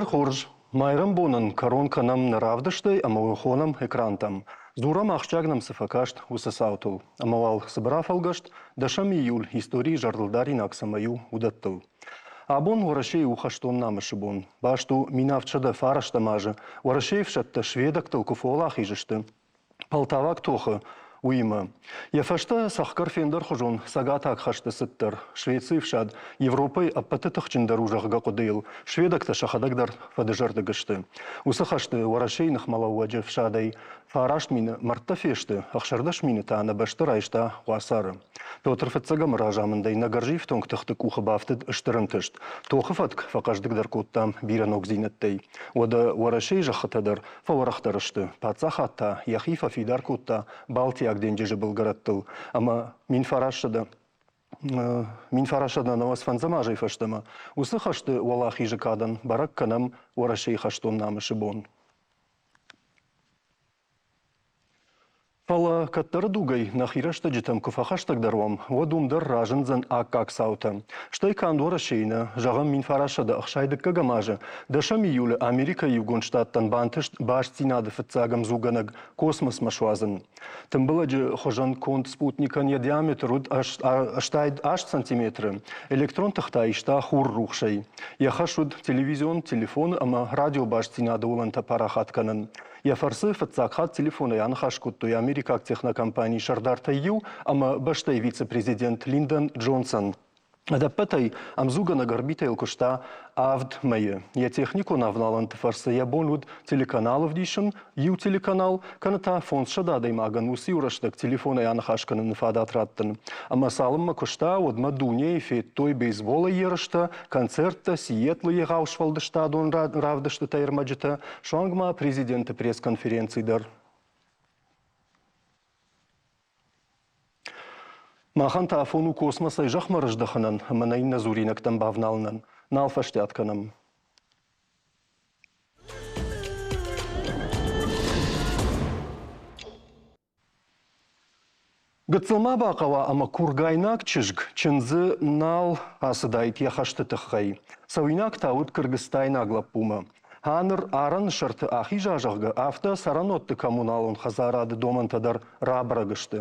Уӕ хорз, майрӕмбонӕн кӕрон кӕнӕм нӕ равдыстӕй ӕмӕ уӕ хонӕм экрантӕм. Дзурӕм, ахсджиаг нӕм цы фӕкаст, уыцы цаутыл. Ӕмӕ уал цыбыр афӕлгӕст, дӕсӕм июль историйы зӕрдылдаринаг цӕмӕй у, уыдӕттыл. Абон Уӕрӕсейы у хӕстон намысы бон. Баст у 1709 азы Уӕрӕсейы ӕфсӕдтӕ шведӕгтыл куы фӕуӕлахиз сты, Полтаваг тохы уыимӕ. Йӕ фӕстӕ цӕхгӕр фендӕрхуызон цӕгатаг хӕсты цыд дӕр. Швецийы фсад Европӕйы ӕппӕты тыхджындӕр у, зӕгъгӕ, хъуыдыйыл шведӕгтӕ сӕхӕдӕг дӕр фӕдызӕрдыг сты. Уыцы хӕсты Уӕрӕсейы ныхмӕлӕууӕджы фсадӕй 9000 мӕрдтӕ фесты, 16 000 та нӕ бӕсты райста уацары. Петр Фыццӕгӕмы разамындӕй нӕ гӕрзифтонг тыхты къухы бафтыд стыр ӕнтыст. Тохы фӕтк фӕхъӕздыгдӕр кодтам бирӕ ногдзинӕдтӕй. Уӕдӕ Уӕрӕсейы зӕххытӕ дӕр фӕуӕрӕхдӕр сты, паддзахад та йӕхи фӕфидар кодта Балтиаг денджызы былгӕрӕттыл ӕмӕ 1995 азӕй фӕстӕмӕ уыцы хӕсты уӕлахизы кадӕн бӕрӕг кӕнӕм Уӕрӕсейы хӕстон намысы бон. Фӕлӕ кӕддӕры дугӕй нӕхи рӕстӕджытӕм куы фӕхӕстӕгдӕр уӕм, уӕд уым дӕр разындзӕн аккаг цаутӕ. Стӕй канд Уӕрӕсейы нӕ, зӕгъӕм, 1962 азы дӕсӕм июлы Америкӕйы Иугонд Штаттӕн бантыст бастдзинады фыццаг ӕмдзугӕнӕг космосмӕ суадзын. Тымбылӕджы хуызӕн конд спутникӕн йӕ диаметр уыд 88 сантиметры, электрон тых та иста хур рухсӕй. Йӕ хӕс уыд телевизион, телефоны ӕмӕ радиобастдзинады уылӕнтӕ парахат кӕнын. Йӕ фӕрцы фыццаг хатт телефонӕй аныхас кодтой америкаг технокомпанийы сӕрдартӕй иу ӕмӕ бӕстӕйы вице-президент Линдон Джонсон. Ӕдӕппӕтӕй ӕмдзугӕнӕг орбитӕйыл куыста авд мӕйы. Йӕ техникон авналӕнты фӕрцы йӕ бон уыд телеканал ӕвдисын, иу телеканал, кӕнӕ та 500 адӕймагӕн уыцы-иу рӕстӕг телефонӕй аныхас кӕныны фадат раттын. Ӕмӕ цалынмӕ куыста, уӕдмӕ дунейы федтой бейсболӕй ерыстӕ, концерттӕ, Сиэтлы егъау сфӕлдыстадон равдыстытӕ ӕрмӕджытӕ, суанг ма президенты пресс-конференци дӕр. Махӕн та афон у космосӕй зӕхмӕ рыздӕхынӕн ӕмӕ нӕ иннӕ дзуринӕгтӕм бавналынӕн. Нал фӕстиат кӕнӕм. Гыццыл ма бахъӕуа ӕмӕ кургайнаг чызг чындзы нал ацыдаид йӕ хӕсты тыххӕй. Цӕуинаг та уыд кыргызстайнаг лӕппумӕ. Ныр арӕны сӕрты ахиза, зӕгъгӕ, афтӕ цӕрӕнуӕтты коммуналон хӕдзарады домӕнтӕ дӕр рабӕрӕг сты.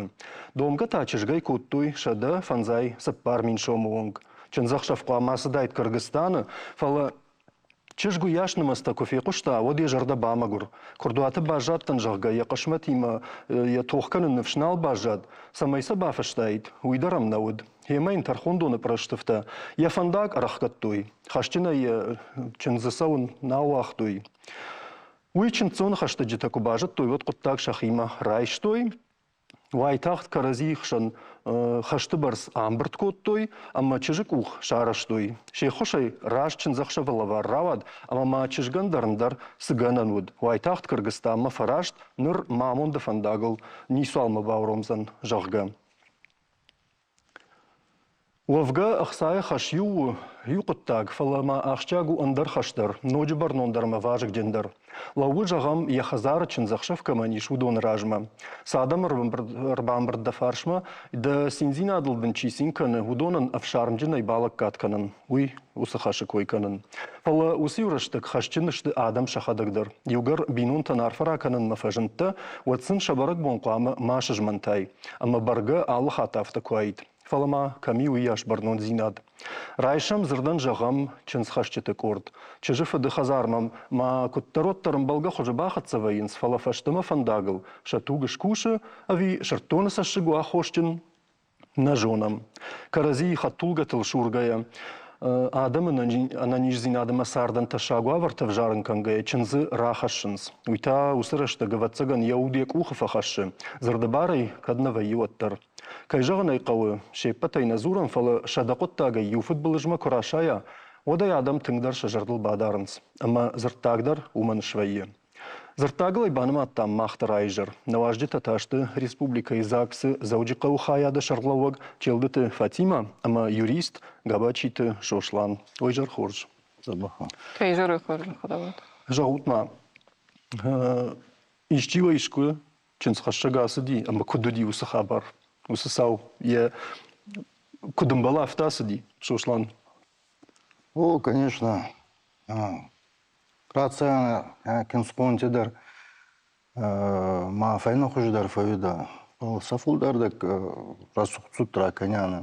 Домгӕ та чызгӕй кодтой 154 000 сомы онг. Чындзӕхсӕв хъуамӕ ацыдаид Кыргызстаны, фӕлӕ Чызг уыйас нымӕцтӕ куы фехъуыста, уӕд йӕ зӕрдӕ бамӕгуыр. Куырдуаты баззадтӕн, зӕгъгӕ, йӕ хъысмӕтимӕ йӕ тох кӕнын ныфс нал баззад, цӕмӕй сӕ бафыстаид, уый дӕр ӕм нӕ уыд. Гъемӕ йын тӕрхондоны пъырыстыфтӕ йӕ фӕндаг ӕрӕхгӕдтой, хӕсджынӕй йӕ чындзы цӕуын нал уагътой. Уый чындздзоны хӕстӕджытӕ куы базыдтой, уӕд хъуыддаг сӕхимӕ райстой Уайтагъд кӕрӕдзийы хсӕн хӕсты бӕрц амбырд кодтой ӕмӕ чызджы къух сарӕзтой. Се ххуысӕй раст чындзӕхсӕвы лӕвар рауад ӕмӕ ма чызгӕн дӕр ӕндӕр цы гӕнӕн уыд. Уайтагъд Кыргызстанмӕ фӕраст, ныр мӕ амонды фӕндагыл ницуал мӕ бауромдзӕн, зӕгъгӕ. Уӕвгӕ, ӕхцайы хӕс иу у, иу хъуыддаг, фӕлӕ ма ахсджиаг у ӕндӕр хӕс дӕр, ноджы бӕрнондӕр ӕмӕ вазыгджындӕр. Лӕууы, зӕгъӕм, йӕ хӕдзары чындзӕхсӕв кӕмӕн ис, уыдоны размӕ. Цы адӕм ӕрбамбырд дӕ фарсмӕ, дӕ циндзинадыл дын чи цин кӕны, уыдонӕн ӕфсармджынӕй балӕггад кӕнын, уый уыцы хӕсы кой кӕнын. Фӕлӕ уыцы-иу рӕстӕг хӕсджын сты адӕм сӕхӕдӕг дӕр. Иугӕр бинонтӕн арфӕ ракӕнынмӕ фӕзындтӕ, уӕд сын сӕ бӕрӕгбон хъуамӕ ма сызмӕнтай. Ӕмӕ бӕргӕ алы хатт афтӕ куы уаид. Фӕлӕ ма кӕм и уыйас бӕрнондзинад? Райсӕм дзырдӕн зӕгъӕм чындзхӕсджыты къорд. Чызджы фыды хӕдзармӕ ма куыддӕр-уӕддӕр ӕмбӕлгӕ хуызы бахӕццӕ вӕййынц, фӕлӕ фӕстӕмӕ фӕндагыл сӕ туг скусы ӕви сырддоны цӕссыг у аххосджын, нӕ зонӕм. Кӕрӕдзийы хӕдтулгӕтыл сургӕйӕ, адӕмы ӕнӕниздзинад ӕмӕ цардӕн тӕссаг уавӕртӕ ӕвзарын кӕнгӕйӕ чындзы рахӕссынц. Уый та уыцы рӕстӕг, ӕвӕццӕгӕн, йӕ уд йӕ къухы фӕхӕссы, дзырдыбарӕй кӕд нӕ вӕййы, уӕддӕр. Кӕй зӕгъын ӕй хъӕуы, се ппӕтӕй нӕ дзурӕм, фӕлӕ сӕ дӕ хъуыддагӕй иу фыдбылызмӕ куы расайа, уӕд ӕй адӕм тынгдӕр сӕ зӕрдыл бадарынц, ӕмӕ дзырддаг дӕр уымӕн свӕййы. Дзырддагыл ӕй банымадтам мах дӕр аизӕр. Нӕ уазджытӕ та сты республикӕйы ЗАГС-ы Дзӕуджыхъӕуы хайады сӕргълӕууӕг Челдыты Фатимӕ ӕмӕ юрист Габачиты Сослан. Ой, изӕр хорз. Изӕры хорз, Зӕгъут-ма, исчи уӕ искуы чындзхӕссӕг ацыди ӕмӕ куыд уыди уыцы хабар? Уыцы цау йӕ куыд ӕмбӕлы, афтӕ ацыди, Сослан? О, конечно. Рацӕуӕн киндзхонти дӕр ма фӕйнӕхузи дӕр фӕууидӕ. Фал сӕ фулдӕр дӕр рӕсугъд ракӕнианӕ.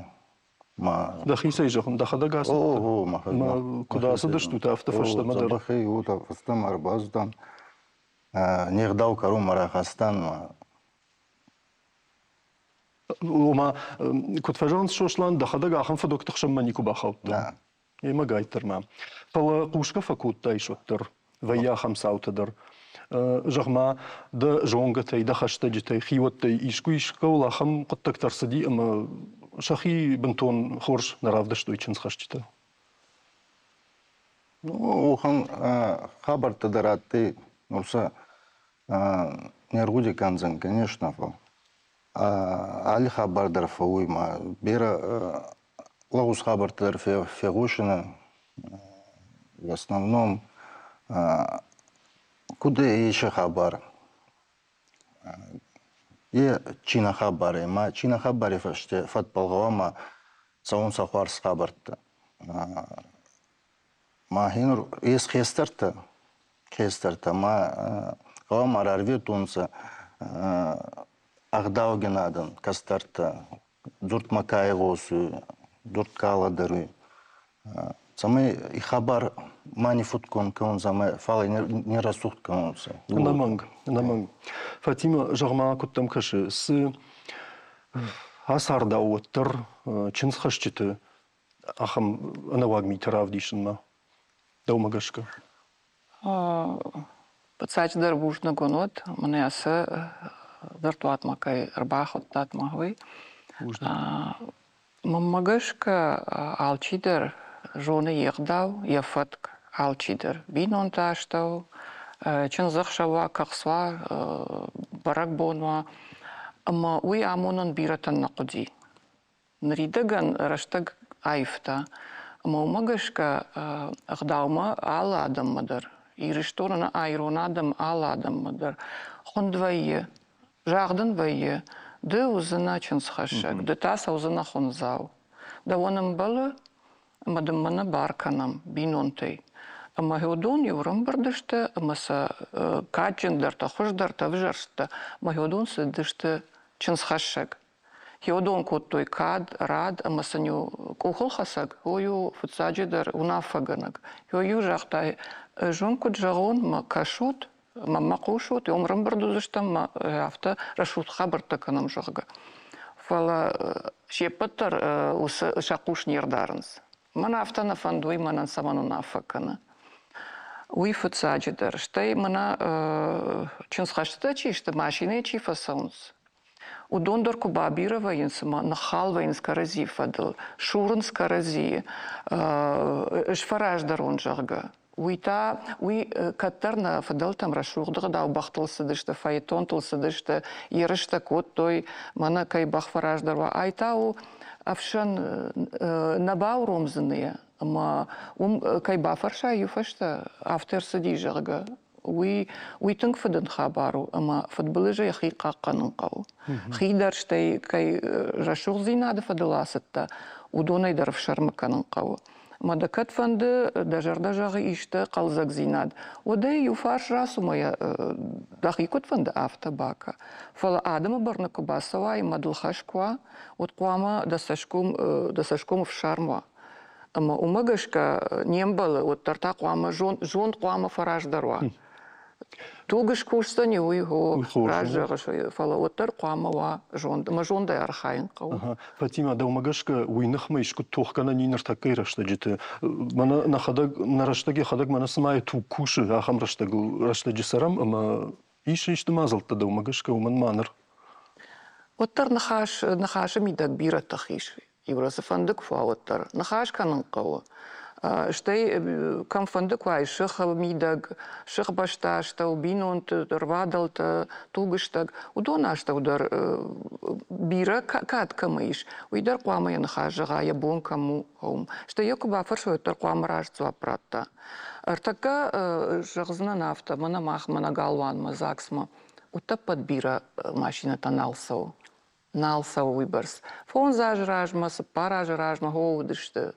Ма Дӕхицӕй зӕгъын, дӕхӕдӕг ацыдтӕ? О, мӕхӕдӕг. Куыд ацыдыстут, афтӕ фӕстӕмӕ дӕр? Дзӕбӕхӕй уотӕ фӕстӕмӕ ӕрбацыдан. Не гъдау кӕронмӕ рахастан ма. Ома, куыд фӕзӕгъынц Сослан, дӕхӕдӕг ахӕм фыдохты хсӕнмӕ никуы бахаудтӕ? Нӕ. Емӕ гайттдӕр ма. Фӕлӕ хъусгӕ фӕкодтаис уӕддӕр, вӕййы ахӕм цаутӕ дӕр. Зӕгъ-ма, дӕ зонгӕтӕй, дӕ хӕстӕджытӕй, хиуӕттӕй искуы искӕуыл ахӕм хъуыддӕгтӕ ӕрцыди ӕмӕ сӕхи бынтон хорз нӕ равдыстой чындзхӕсджытӕ? Ну, уӕхӕн хабӕрттӕ дӕр адтӕй. Нур сӕ не ргъуди кӕндзӕн, конечно, фал алли хабар дӕр фӕууй ма берӕ лӕгъуз хабӕрттӕ дӕр фегъосинӕ. В основном куд есе хабар, е чи нӕ хабар ма чи нӕ хабари фӕсте фӕдбӕл гъӕуама цӕунцӕ хуарз хабӕрттӕ. Ма хенур ес хестӕртӕ, хестӕртӕ ма гъӕуама рарветунцӕ ӕгъдаугин адӕн, кӕстӕртӕ, дзурдмӕ ка игъосуй, дзурд ка лӕдӕруй, цӕмӕй и хабар ма ниффудконд кӕнонцӕ, фал не рӕсугъд кӕнонцӕ. Ӕнӕмӕнг, ӕнӕмӕнг. Фатима, зӕгъ-ма, куыд дӕм кӕсы, цы ацардау уӕддӕр чындзхӕсджыты ахӕм ӕнӕуаг митӕ равдисынмӕ, дӕумӕ гӕсгӕ? Фыццаджыдӕр бузныг уын уыд, мӕнӕ ацы дзырдуатмӕ кӕй ӕрбахуыдтат мӕ, уый. Мӕнмӕ гӕсгӕ, алчидӕр зоны йе гъдау, йӕ фӕтк, алчидӕр. Бинонты астӕу, чындзӕхсӕв уа, кӕхц уа, бӕрӕгбон уа. Ӕмӕ уый амонын бирӕтӕн нӕ хъуыди. Ныридӕгӕн рӕстӕг аивта, ӕмӕ уымӕ гӕсгӕ ӕгъдаумӕ алы адӕммӕ дӕр, Ирыстоны нӕ ирон адӕм алы адӕммӕ дӕр хуынд вӕййы, загъд ын вӕййы, ды уыдзынӕ чындзхӕссӕг, ды та цӕудзынӕ хуындзау. Дӕуӕн ӕмбӕлы ӕмӕ дын мӕнӕ бар кӕнӕм бинонтӕй. Ӕмӕ уыдон иу ӕрӕмбырд сты ӕмӕ сӕ кадджындӕртӕ, хуыздӕртӕ ӕвзӕрстты ӕмӕ уыдон цыдысты чындзхӕссӕг. Хиуыдон кодтой кад, рад ӕмӕ сын-иу къухылхӕцӕг, о-иу фыццаджыдӕр уынаффӕгӕнӕг. Иу загъта, ӕз уын куыд зӕгъон, мӕ кӕсут, мӕ хъусут, уым рымбырд уыдзыстӕм, мӕ афтӕ рӕсугъд хабӕрттӕ кӕнӕм, зӕгъгӕ. Фӕлӕ се ппӕт дӕр уыцы сӕ хъус не рдарынц. Мӕн афтӕ нӕ фӕнды, уый мӕнӕн цӕмӕн уынаффӕ кӕны. Уый фыццаджыдӕр. Стӕй мӕнӕ чындзхӕстытӕ чи сты, машинӕйы чи фӕцӕуынц, Уыдон дӕр куы бабирӕ вӕййынц ӕмӕ ныххал вӕййынц кӕрӕдзийы фӕдыл, сурынц кӕрӕдзийы, сфӕраздӕрон, зӕгъгӕ. Уый та, уый кӕддӕр нӕ фыдӕлтӕм рӕсугъд ӕгъдау бӕхтыл цыдысты, фаэтонтыл цыдысты, ерыстӕ кодтой, мӕнӕ кӕй бӕх фӕраздӕр уа. Ай та у ӕфсӕн нӕ бауромдзынӕ ӕмӕ уым кӕй бафӕрсай иу фӕстӕ, афтӕ ӕрцыди, зӕгъгӕ, уый, уый тынг фыдын хабар у ӕмӕ фыдбылызӕй хи хъахъхъӕнын хъӕуы. Хи дӕр стӕй кӕй рӕсугъддзинады фӕдыл ацыдтӕ, уыдонӕй дӕр ӕфсӕрмы кӕнын хъӕуы. Ӕмӕ дӕ кӕд фӕнды, дӕ зӕрдӕ зӕгъы исты хъӕлдзӕгдзинад, уӕд ӕй иу фарс рацу ӕмӕ йӕ дӕхи куыд фӕнды, афтӕ бакӕ. Фӕлӕ адӕмы бӕрны куы бацӕуай ӕмӕ дыл хӕс куы уа, уӕд хъуамӕ дӕ цӕсгом, дӕ цӕсгом ӕфсарм уа. Ӕмӕ уымӕ гӕсгӕ не мбӕлы, уӕддӕр та хъуамӕ зонд, зонд хъуамӕ фӕраздӕр уа. Туг скусдзӕни, уый хо раздӕр, фӕлӕ уӕддӕр хъуамӕ уа зонд, ӕмӕ зондӕй архайын хъӕуы. Фатимӕ, дӕумӕ гӕсгӕ уый ныхмӕ искуыд тохгӕнӕн и ныртӕккӕйы рӕстӕджыты? Мӕнӕ нӕхӕдӕг, нӕ рӕстӕг йӕхӕдӕг мӕнӕ цыма туг кусы, ахӕм рӕстӕгыл рӕстӕджы цӕрӕм ӕмӕ ис исты мадзӕлттӕ дӕумӕ гӕсгӕ уымӕн ма ныр? Уӕддӕр ныхас, ныхасы мидӕг бирӕ тых ис. Иу цыфӕнды куы фӕуа, уӕддӕр ныхас кӕнын хъӕуы. Стӕй кӕмфӕнды куы уай, сыхы мидӕг, сыхбӕсты астӕу, бинонты, рвадӕлтӕ, тугыстӕг, уыдон астӕу дӕр бирӕ кад кӕмӕ ис, уый дӕр хъуамӕ йӕ ныхас зӕгъа, йӕ бон кӕм у, уым. Стӕй йӕ куы бафӕрсой, уӕддӕр хъуамӕ раст дзуапп радта. Ӕртӕккӕ зӕгъдзынӕн афтӕ, мӕнӕ мах мӕнӕ галуанмӕ, ЗАГС-мӕ утӕппӕт бирӕ машинӕтӕ нал цӕуы. Нал цӕуы уыйбӕрц. 5 азы размӕ, 4 азы размӕ хо уыдысты.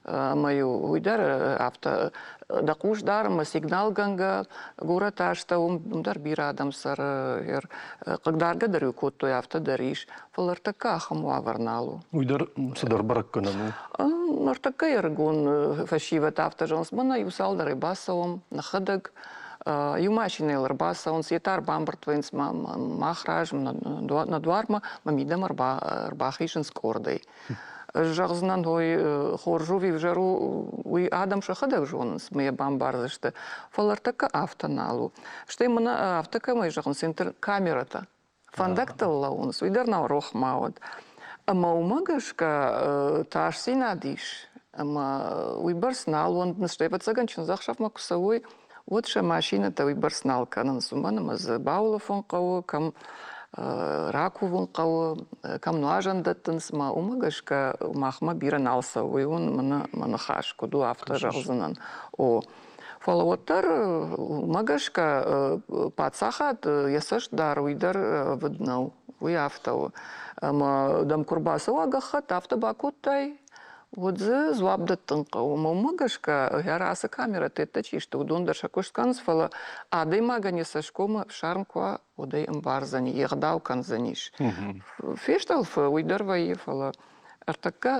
Ӕмӕ-иу уый дӕр афтӕ дӕ хъус дар ӕмӕ сигналгӕнгӕ горӕты астӕу уым дӕр бирӕ адӕм цӕры. Хъыгдаргӕ дӕр-иу кодтой, афтӕ дӕр ис. Фӕлӕ ӕртӕккӕ ахӕм уавӕр нал у. Уый дӕр цыдӕр бӕрӕггӕнӕн у. Ныртӕккӕ ӕрыгон фӕсивӕд афтӕ зӕгъынц, мӕнӕ иу цалдӕрӕй бацӕуӕм, нӕхӕдӕг иу машинӕйыл ӕрбацӕуынц, йе та ӕрбамбырд вӕййынц мах раз, нӕ дуармӕ, мӕ мидӕмӕ ӕрбахизынц къордӕй. Ӕз зӕгъдзынӕн, ой, хорз у ӕви ӕвзӕр у, уый адӕм сӕхӕдӕг зонынц, мӕ йӕ бамбардзысты. Фӕлӕ ӕртӕккӕ афтӕ нал у. Стӕй мӕнӕ афтӕ кӕмӕй зӕгъынц, камерӕтӕ. Фӕндӕгтыл лӕууынц, уый дӕр нӕ рох ма уӕд. Ӕмӕ уымӕ гӕсгӕ тасдзинад ис, ӕмӕ уыйбӕрц нал уӕндынц. Стӕй, ӕвӕццӕгӕн, чындзӕхсӕвмӕ куы цӕуой, уӕд сӕ машинӕтӕ уыйбӕрц нал кӕнынц, уымӕн ӕмӕ дзы баулӕфын хъӕуы, кӕм ракувын хъӕуы, кӕм нуазӕн дӕттынц, ӕмӕ уымӕ гӕсгӕ махмӕ бирӕ нал цӕуы. Уый уын мӕ ныхас куыд у, афтӕ зӕгъдзынӕн. О, Фӕлӕ уӕддӕр уымӕ гӕсгӕ паддзахад йӕ цӕст дары, уый дӕр ӕвыд нӕу. Уый афтӕ у. Ӕмӕ дӕм куы рбацӕуа гӕххӕтт, афтӕ бакодтай, уӕд дзы дзуапп дӕттын хъӕуы. Ӕмӕ уымӕ гӕсгӕ ӕгӕр ацы камерӕтӕ чи сты, уыдон дӕр сӕ куыст кӕнынц, фӕлӕ адӕймагӕн йӕ цӕсгомы ӕфсарм куы уа, уӕд ӕй ӕмбардзӕни, йе гъдау кӕндзӕнис. Фестъӕлфы уый дӕр вӕййы, фӕлӕ ӕртӕккӕ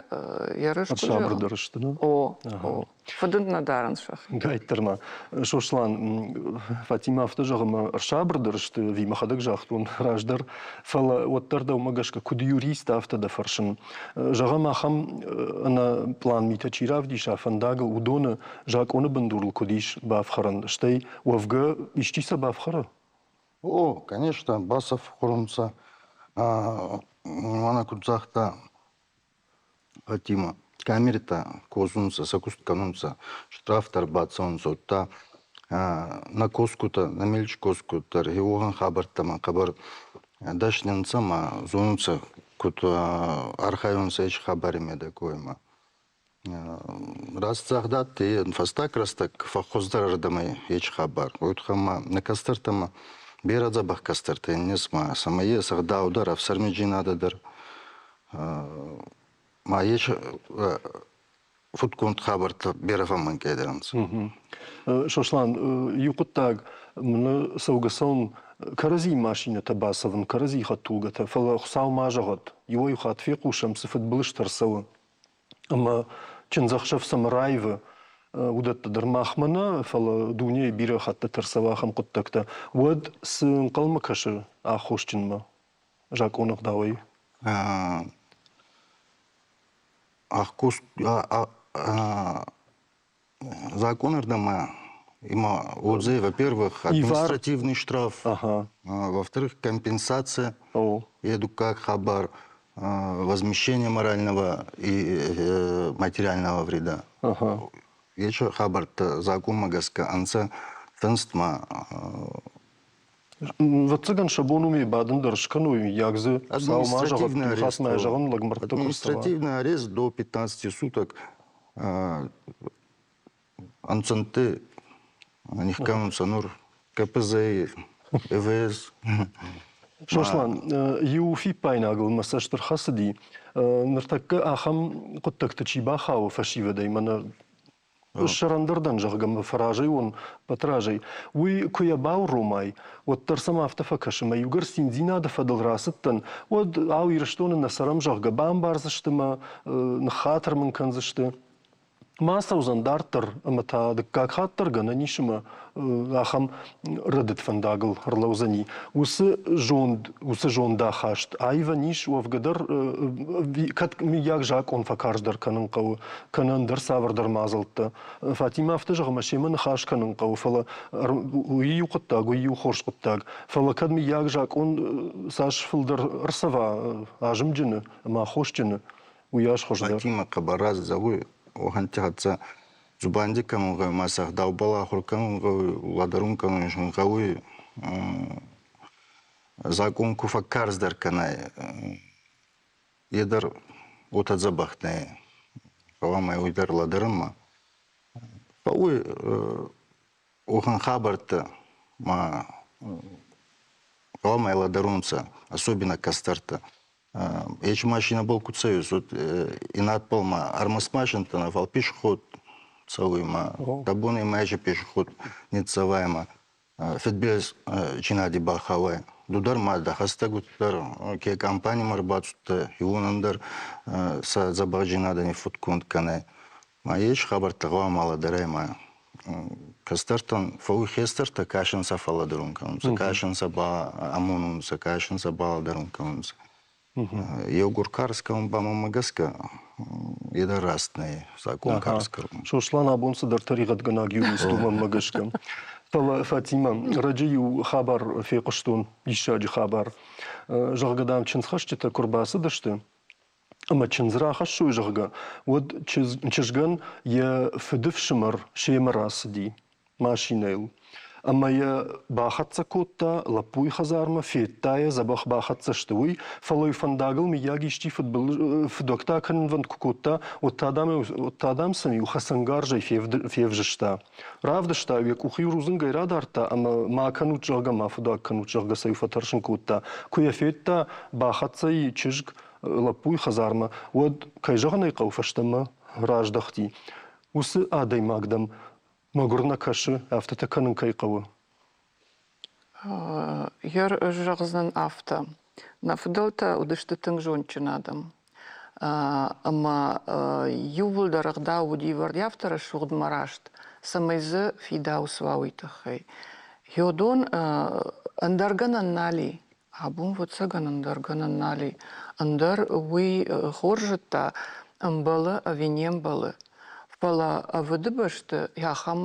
ерыс куы Сабырдӕр сты, нӕ? О, о. Фыдынд нӕ дарынц сӕхи. Гайттӕр ма. Сослан, Фатимӕ афтӕ зӕгъы, ӕмӕ ӕрсабырдӕр сты, ӕви мӕхӕдӕг загътон раздӕр, фӕлӕ уӕддӕр дӕумӕ гӕсгӕ куыд юрист, афтӕ дӕ фӕрсын. Зӕгъӕм, ахӕм ӕнӕ пълан митӕ чи равдиса фӕндагыл, уыдоны закъоны бындурыл куыд ис бафхӕрӕн? Стӕй, уӕвгӕ, исчи сӕ бафхӕры? О, конечно, бацӕфхӕрунцӕ. Мӕнӕ куд загъта Фатима, камеритӕ косунцӕ, сӕ куст кӕнунцӕ, штрафтӕ ӕрбацӕунцӕ, удта нӕ косгутӕ, нӕ милици косгутӕ дӕр уӕхӕн хабӕрттӕмӕ хъӕбӕр дӕсни нцӕ ма зонунцӕ, куд архайунцӕ еци хабари медӕгоймӕ. Раст загъд адтӕй, фӕстаг рӕстӕг фӕххуӕздӕрӕрдӕмӕ еци хабар. Уой туххӕн ма нӕ кӕстӕртӕмӕ берӕ дзӕбӕх кӕстӕртӕ ес ма сӕмӕ ес ӕгъдау дӕр, ӕфсӕрмидзийнадӕ дӕр. Ма ес фудконд хабӕрттӕ берӕ фӕммӕнкъедӕр ӕнцӕ. Сослан, иу хъуыддаг мын цӕугӕ-цӕуын кӕрӕдзийы машинӕтӕ бацӕвын, кӕрӕдзийы хӕдтулгӕтӕ, фӕлӕ Хуыцау ма зӕгъӕд, иуӕй-иу хатт фехъусӕм, цы фыдбылызтӕ ӕрцӕуы. Ӕмӕ чындзӕхсӕв цӕмӕ раивы, уыдӕттӕ дӕр махмӕ нӕ, фӕлӕ дунейы бирӕ хӕттыты ӕрцӕуы ахӕм хъуыддӕгтӕ. Уӕд цы ӕнхъӕлмӕ кӕсы аххосджынмӕ закъоны ӕгъдауӕй? Аххос Законӕрдӕмӕ има отзыв, во-первых, административный штраф, во-вторых, компенсация, е дуккаг хабар, возмещение морального и материального вреда. Ечи хабӕрттӕ законмӕ гӕсгӕ ӕнцӕ финст ма Ӕвӕццӕгӕн сӕ бон уымӕй бадын дӕр скӕной, мыййаг дзы Хуыцау ма зӕгъӕд, хатмӕ зӕгъын лӕгмӕрдтӕ куы рцӕуа. Административный арест до 15 суток ӕнцӕнтти нихкӕнунцӕ нур КПЗ, ЭВС. Сослан, иу фиппаинагыл мӕ цӕст ӕрхӕцыди. Ныртӕккӕ ахӕм хъуыддӕгты чи бахауы фӕсивӕдӕй, мӕнӕ сӕрӕндӕр дӕн, зӕгъгӕ, мӕ фӕразӕй уон, Батразӕй, уый куы йӕ бауромай, уӕддӕр сӕм афтӕ фӕкӕсы, мӕ иугӕр циндзинады фӕдыл рацыдтӕн, уӕд, ау, Ирыстоны нӕ цӕрӕм, зӕгъгӕ, бамбардзысты мӕ, ныххатыр мын кӕндзысты. Ма ацӕудзӕн дарддӕр ӕмӕ та дыккаг хатт дӕр гӕнӕн ис ӕмӕ ахӕм рӕдыд фӕндагыл ӕрлӕудзӕни. Уыцы зонд, уыцы зондахаст аивӕн ис уӕвгӕ дӕр, кӕд мыййаг закъон фӕкарздӕр кӕнын хъӕуы, кӕнӕ ӕндӕр цавӕрдӕр мадзӕлттӕ. Фатимӕ афтӕ зӕгъы, ӕмӕ семӕ ныхас кӕнын хъӕуы, фӕлӕ уый иу хъуыддаг, уый иу хорз хъуыддаг. Фӕлӕ кӕд мыййаг закъон цас фылдӕр ӕрцӕва азымджыны ӕмӕ аххосджыны, уыйас хуыздӕр. Фатимӕ хъӕбӕр раст зӕгъуй, уӕхӕнтти хӕццӕ дзубанди кӕнун гъӕуй, ма сӕ ӕгъдаубӕл ахур кӕнун гъӕуй, лӕдӕрун кӕнун гъӕуй. Закъон ку фӕккарздӕр кӕнай, е дӕр уотӕ дзӕбӕх нӕй. Гъӕуама уой дӕр лӕдӕрӕнмӕ. Фӕууй уӕхӕн хабӕрттӕ ма гъӕуама лӕдӕрунцӕ, особенно кӕстӕртӕ. Ечи машинӕбӕл ку цӕуис, уӕд и надбӕл ма ӕрмӕст машинтӕ нӕ, фал пешеход цӕуй ма дӕ бон ма ечи пешеход ниццӕвай ма фидбилиз чинади бахауай. Ду дӕр ма дӕ хӕстӕгути дӕр ке компанимӕ ӕрбацудтӕ, уонӕн дӕр сӕ дзӕбӕхдзийнадӕ ниффудконд кӕнай. Ма ес хабӕрттӕ гъӕуама лӕдӕрай ма кӕстӕртӕн фӕууй хестӕртӕ кӕсӕн сӕ фӕллӕдӕрун кӕнунцӕ, кӕсӕн сӕ ба амонунцӕ, кӕсӕн сӕ балӕдӕрун кӕнунцӕ. Еугур карз кӕун ба мӕнмӕ гӕсгӕ е дӕр раст нӕй, закъон карз кӕрун. Сослан абон цыдӕр тӕригъӕдгӕнӕг юрист у мӕнмӕ гӕсгӕ. Фӕлӕ Фатимӕ, раджы иу хабар фехъуыстон, диссаджы хабар. Зӕгъгӕ, дам, чындзхӕсджытӕ куы рбацыдысты, ӕмӕ чындз рахӕссой, зӕгъгӕ, уӕд чызгӕн йӕ фыдыфсымӕр семӕ рацыди машинӕйыл. Ӕмӕ йӕ бахӕццӕ кодта лӕппуйы хӕдзармӕ, федта йӕ, дзӕбӕх бахӕццӕ сты, уый, фӕлӕ фӕндагыл мыййаг исчи фыдуӕгтӕ кӕнынвӕнд куы кодта, уӕд та, дам, сын иу хӕцӕнгарзӕй февзыста. Равдыста, йӕ къух-иу рудзынгӕй радардта ӕмӕ ма кӕнут, зӕгъгӕ, ма фыдуаг кӕнут, зӕгъгӕ, сӕ иу фӕтӕрсын кодта. Куы йӕ федта, бахӕццӕ и чызг лӕппуйы хӕдзармӕ, уӕд, кӕй зӕгъын ӕй хъӕуы, фӕстӕмӕ раздӕхти. Уыцы адӕймаг дӕм мӕгуыр нӕ кӕсы, афтӕтӕ кӕнын кӕй хъӕуы? Йер зӕгъдзӕн афтӕ. Нӕ фыдӕлтӕ уыдысты тынг зондджын адӕм. Ӕмӕ иууылдӕр ӕгъдау уыди вӕрд афтӕ рӕсугъд мӕ раст, цӕмӕй дзы фидауц уа, уый тыххӕй. Йодон ӕндӕр гӕнӕн нал и. Абон ӕвӕццӕгӕн ӕндӕр гӕнӕн нал и. Ӕндӕр уый хорз зыдта, ӕмбӕлы ӕви не мбӕлы. Фӕлӕ ӕвыды бӕсты ахӕм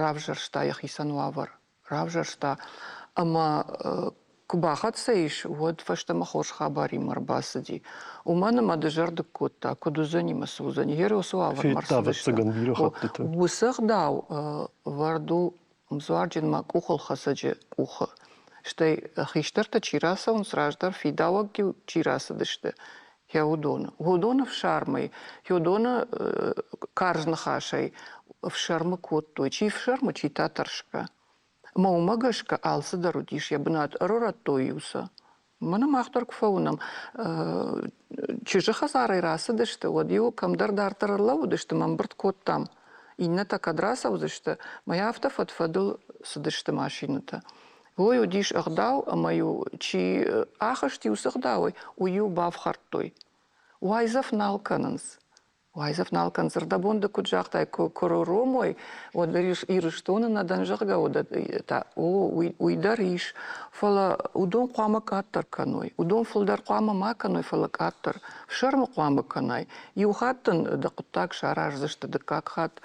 равзӕрста йӕхицӕн уавӕр. Равзӕрста ӕмӕ куы бахӕццӕ ис, уӕд фӕстӕмӕ хорз хабаримӕ ӕрбацыди. Уымӕн ӕмӕ дызӕрдыг кодта, куыд уыдзӕни мӕ цы уыдзӕни. Гъер уыцы уавӕрмӕ Федта, ӕвӕццӕгӕн, бирӕ хӕттыты. Уыцы ӕгъдау ӕвӕрд у ӕмдзуарджынмӕ къухылхӕцӕджы къухы. Стӕй хистӕртӕ чи рацӕуынц, раздӕр фидауӕг-иу чи рацыдысты, йӕ уыдоны. Уыдоны ӕфсармӕй, уыдоны карз ныхасӕй ӕфсӕрмы кодтой. Чи ӕфсӕрмы, чи та тӕрсгӕ. Ӕмӕ уымӕ гӕсгӕ алцыдӕр уыдис йӕ бынат, ӕрурӕдтой-иу сӕ. Мӕнӕ мах дӕр куы фӕуынӕм, чызджы хӕдзарӕй рацыдысты, уӕд-иу кӕмдӕр дарддӕр ӕрлӕууыдысты мӕ ӕмбырд кодтам. Иннӕтӕ кӕд рацӕудзысты, мӕ афтӕ фӕд-фӕдыл цыдысты машинӕтӕ. Уый уыдис ӕгъдау, ӕмӕ-иу чи ахызти уыцы ӕгъдауӕй, уый-иу бафхӕрдтой. Уайдзӕф нал кӕнынц. Уайдзӕф нал кӕн, зӕрдӕбон ды куыд загътай, куы ромой, уӕд Ирыстоны нӕ дӕн, зӕгъгӕ, уӕд та о, уый дӕр ис. Фӕлӕ уыдон хъуамӕ къаддӕр кӕной. Уыдон фылдӕр хъуамӕ ма кӕной, фӕлӕ къаддӕр. Фсӕрмы хъуамӕ кӕнай. Иу хатт дын дӕ хъуыддаг сараздзысты, дыккаг хатт.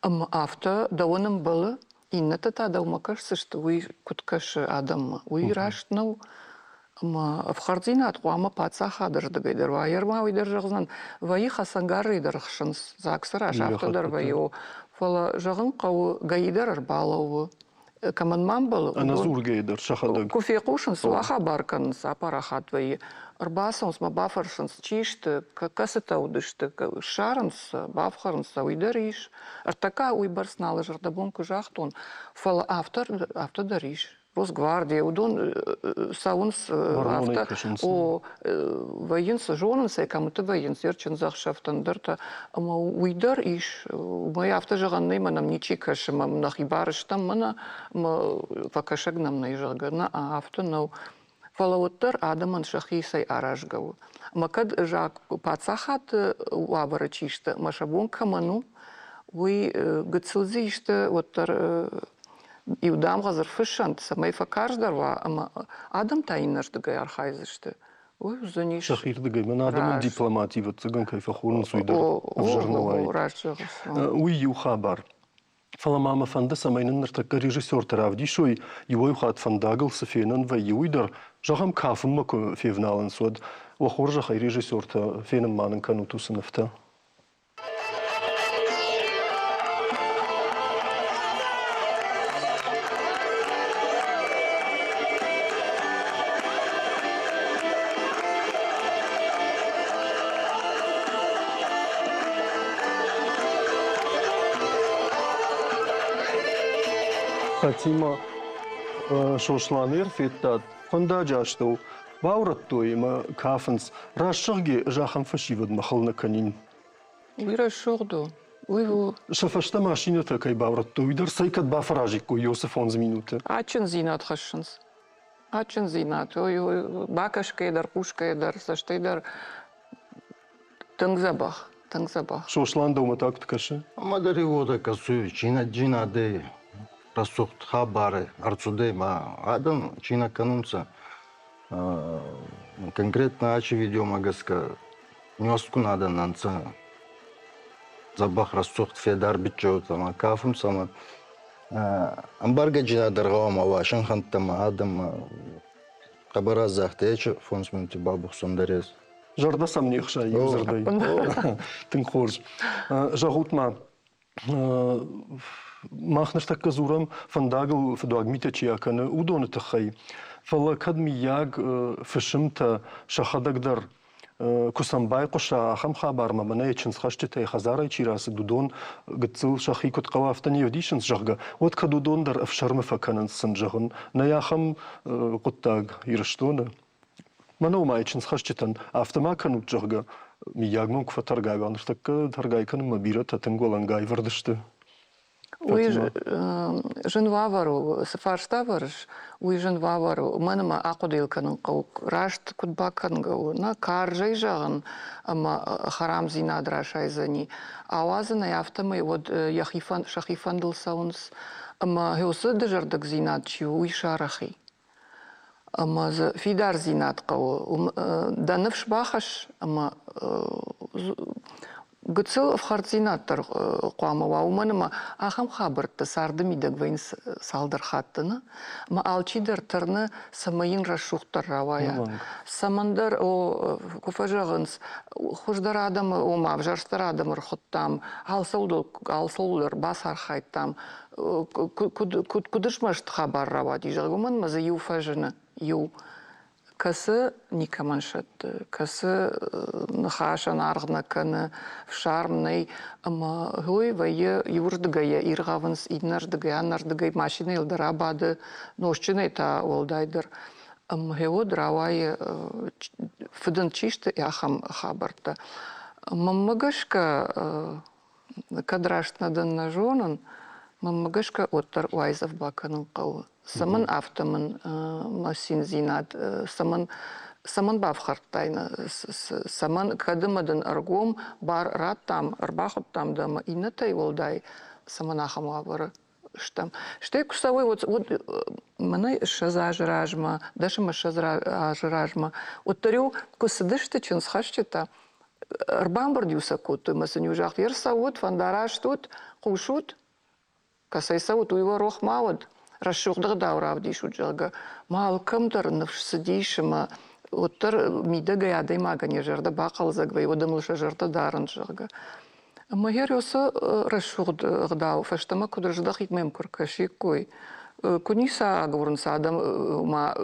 Ӕмӕ афтӕ дӕуӕн ӕмбӕлы, иннӕтӕ та дӕумӕ кӕсдзысты, уый куыд кӕсы адӕммӕ. Уый раст нӕу. Ӕмӕ ӕфхӕрддзинад хъуамӕ паддзахады рдыгӕй дӕр уа. Ерма уый дӕр зӕгъдзӕн, вӕййы хӕцӕнгарзӕй дӕр ӕхсынц, ЗАГС-ы раз афтӕ дӕр вӕййы. Фӕлӕ зӕгъын хъӕуы, ГАИ дӕр ӕрбалӕууы. Кӕмӕн ма ӕмбӕлы, Ӕнӕдзургӕйӕ дӕр сӕхӕдӕг. Куы фехъусынц, уа хабар кӕнынц, апарахат вӕййы. Ӕрбацӕуынц мӕ бафӕрсынц, чи сты, кӕцытӕ уыдысты, ссарынц сӕ, бафхӕрынц сӕ, уый дӕр ис. Ӕртӕккӕ уыйбӕрц нал зӕрдӕбон куы загътон, фӕлӕ афтӕ, афтӕ дӕр ис. Росгвардия, уыдон цӕуынц афтӕ, о, вӕййынц, зонынц ӕй, кӕмыты вӕййынц, йе рчындзӕхсӕвтӕ, ӕндӕртӕ. Ӕмӕ уый дӕр ис. Уымӕй афтӕ зӕгъӕн нӕй, мӕ нӕм ничи кӕсы, мӕ нӕхи бар стӕм, мӕнӕ мӕ фӕкӕсӕг нӕм нӕй, зӕгъгӕ. Нӕ, афтӕ нӕу. Фӕлӕ уӕддӕр адӕмӕн сӕхицӕй аразгӕ у. Ӕмӕ кӕд паддзахады уавӕры чи сты, ӕмӕ сӕ бон кӕмӕн у, уый гыццыл дзы исты уӕддӕр иу дамгъӕ дзы рфыссӕнт, цӕмӕй фӕкарздӕр уа ӕмӕ адӕм та иннӕрдыгӕй архайдзысты. Уый уыдзӕнис. Сӕхирдыгӕй мӕн адӕмон дипломати ӕвӕццӕгӕн кӕй фӕхонынц, уый дӕр ӕвзӕр нӕ уаид. Раст зӕгъыс. Уый иу хабар. Фӕлӕ ма мӕ фӕнды, цӕмӕй нын ныртӕккӕ режиссертӕ равдисой, иуӕй хатт фӕндагыл цы фенӕн вӕййы, уый дӕр. Зӕгъӕм, кафынмӕ куы февналынц, уӕд уӕ хорзӕхӕй режиссертӕ фенын ма нын кӕнут уыцы нывтӕ. Фатима Сосланы ӕрфедтат фӕндаджы астӕу. Баурӕдтой ӕмӕ кафынц. Рӕсугъди ӕз ахӕм фӕсивӕдмӕ хыл нӕ кӕнин. Уый рӕсугъд у. Уый у. Сӕ фӕстӕ машинӕтӕ кӕй баурӕдтой, уый дӕр цӕй кӕд бафӕразиккой уыцы фондз минуты. Адджындзинад хӕссынц. Адджындзинад. Бакӕсгӕйӕ дӕр, хъусгӕйӕ дӕр, цӕстӕй дӕр тынг дзӕбӕх, тынг дзӕбӕх. Сослан дӕумӕ та куыд кӕсы? Ӕма дӕр уотӕ кӕсуй, чинадзийнадӕй рӕсугъд хабар ӕрцудӕй ма адӕм чи нӕ кӕнунцӕ. Конкретно ачи видеомӕ гӕсгӕ нёсткун адӕн ӕнцӕ дзӕбӕх рӕсугъд федар биччеутӕ ма кафунцӕ ӕма ӕмбаргӕджийнадӕ дӕр гъӕуама уа синхӕнттӕмӕ, адӕммӕ хъӕбӕр разагъта ечи фондз минути бабухсун дӕр ес. Зӕрдӕ сӕм не хсайы иу дзырдӕй. Тынг хорз. Зӕгъут-ма, мах ныртӕккӕ дзурӕм фӕндагыл фыдуаг митӕ чи акӕны, уыдоны тыххӕй. Фӕлӕ кӕд мыййаг фысымтӕ сӕхӕдӕг дӕр куы сӕм байхъуса ахӕм хабармӕ, мӕнӕ йӕ чындзхӕсджытӕй хӕдзарӕй чи рацыд, уыдон гыццыл сӕхи куыд хъӕуы, афтӕ не вдисынц, зӕгъгӕ, уӕд кӕд уыдон дӕр ӕфсӕрмы фӕкӕнынц сын зӕгъын, нӕй ахӕм хъуыддаг Ирыстоны. Мӕнӕ ма чындзхӕсджытӕн афтӕ ма кӕнут, зӕгъгӕ, мыййаг мӕм куы фӕтӕргай уа, ныртӕккӕ тӕргай кӕнынмӕ бирӕтӕ тынг уӕлӕнгай вӕрд сты. Уый зын уавӕр у, цы фарста ӕвӕрыс, уый зын уавӕр у. Мӕн ӕмӕ ахъуыдыйыл кӕнын хъӕуы, раст куыд бакӕнгӕ у, нӕ карзӕй зӕгъын ӕмӕ хӕрамдзинад расайдзӕни. Ауадзын ӕй афтӕмӕй уӕд йӕхи сӕхи фӕндыл цӕуынц ӕмӕ уыцы дызӕрдыгдзинад чи у, уый сарӕх и. Ӕмӕ дзы фидардзинад хъӕуы. Дӕ ныфс бахӕсс ӕмӕ гыццыл ӕфхӕрддзинад дӕр хъуамӕ уа, уымӕн ӕмӕ ахӕм хабӕрттӕ царды мидӕг вӕййынц цалдӕр хатты, нӕ? Ӕмӕ алчидӕр тырны, цӕмӕй йын рӕсугъддӕр рауайа. Цӕмӕндӕр, о, куы фӕзӕгъынц, хуыздӕр адӕмы, ома ӕвзӕрстдӕр адӕмы ӕрхуыдтам, алцӕуыл, алцӕуыл дӕр бацархайдтам, куыд, куыд змӕст хабар рауади, зӕгъгӕ, уымӕн ӕмӕ дзы иу фӕзыны, иу, кӕцы никӕмӕн сӕтты, кӕцы ныхасӕн аргъ нӕ кӕны, фсарм нӕй, ӕмӕ уый вӕййы иуырдыгӕй йӕ иргъӕвынц, иннӕрдыгӕй, аннӕрдыгӕй машинӕйыл дӕр абады, нозтджынӕй та уӕлдайдӕр. Ӕмӕ гъеуӕд рауайы, фыдынд чи сты, ахӕм хабӕрттӕ. Мӕнмӕ гӕсгӕ, кӕд раст нӕ дӕн, нӕ зонын, мӕнмӕ гӕсгӕ уӕддӕр уайдзӕф бакӕнын хъӕуы. Цӕмӕн афтӕ мын мӕ циндзинад, цӕмӕн, цӕмӕн бафхӕрдтай нӕ, цӕмӕн, кӕд ӕмӕ дын ӕргом бар радтам, ӕрбахуыдтам дӕ ӕмӕ иннӕтӕй уӕлдай цӕмӕн ахӕм уавӕры стӕм. Стӕй куы цӕуой, уӕд, уӕд мӕнӕй 20 азы размӕ, 10 ӕмӕ 20 азы размӕ, уӕддӕр-иу куы цыдысты чындзхӕсджытӕ, ӕрбамбырд-иу сӕ кодтой ӕмӕ сын-иу загътой, ӕрцӕут, фӕндараст ут, хъусут, кӕцӕй цӕут, уый уӕ рох ма уӕд, рӕсугъд ӕгъдау равдисут, зӕгъгӕ. Ма алкӕм дӕр ныфс цыдис ӕмӕ уӕддӕр мидӕгӕй адӕймагӕн йӕ зӕрдӕ бахъӕлдзӕг вӕййы, уӕд ӕм сӕ зӕрдӕ дарынц, зӕгъгӕ. Ӕмӕ йӕ уыцы рӕсугъд ӕгъдау фӕстӕмӕ куыд рыздӕхид мӕм куы ркӕсиккой, куы ницы агурынц адӕм, ма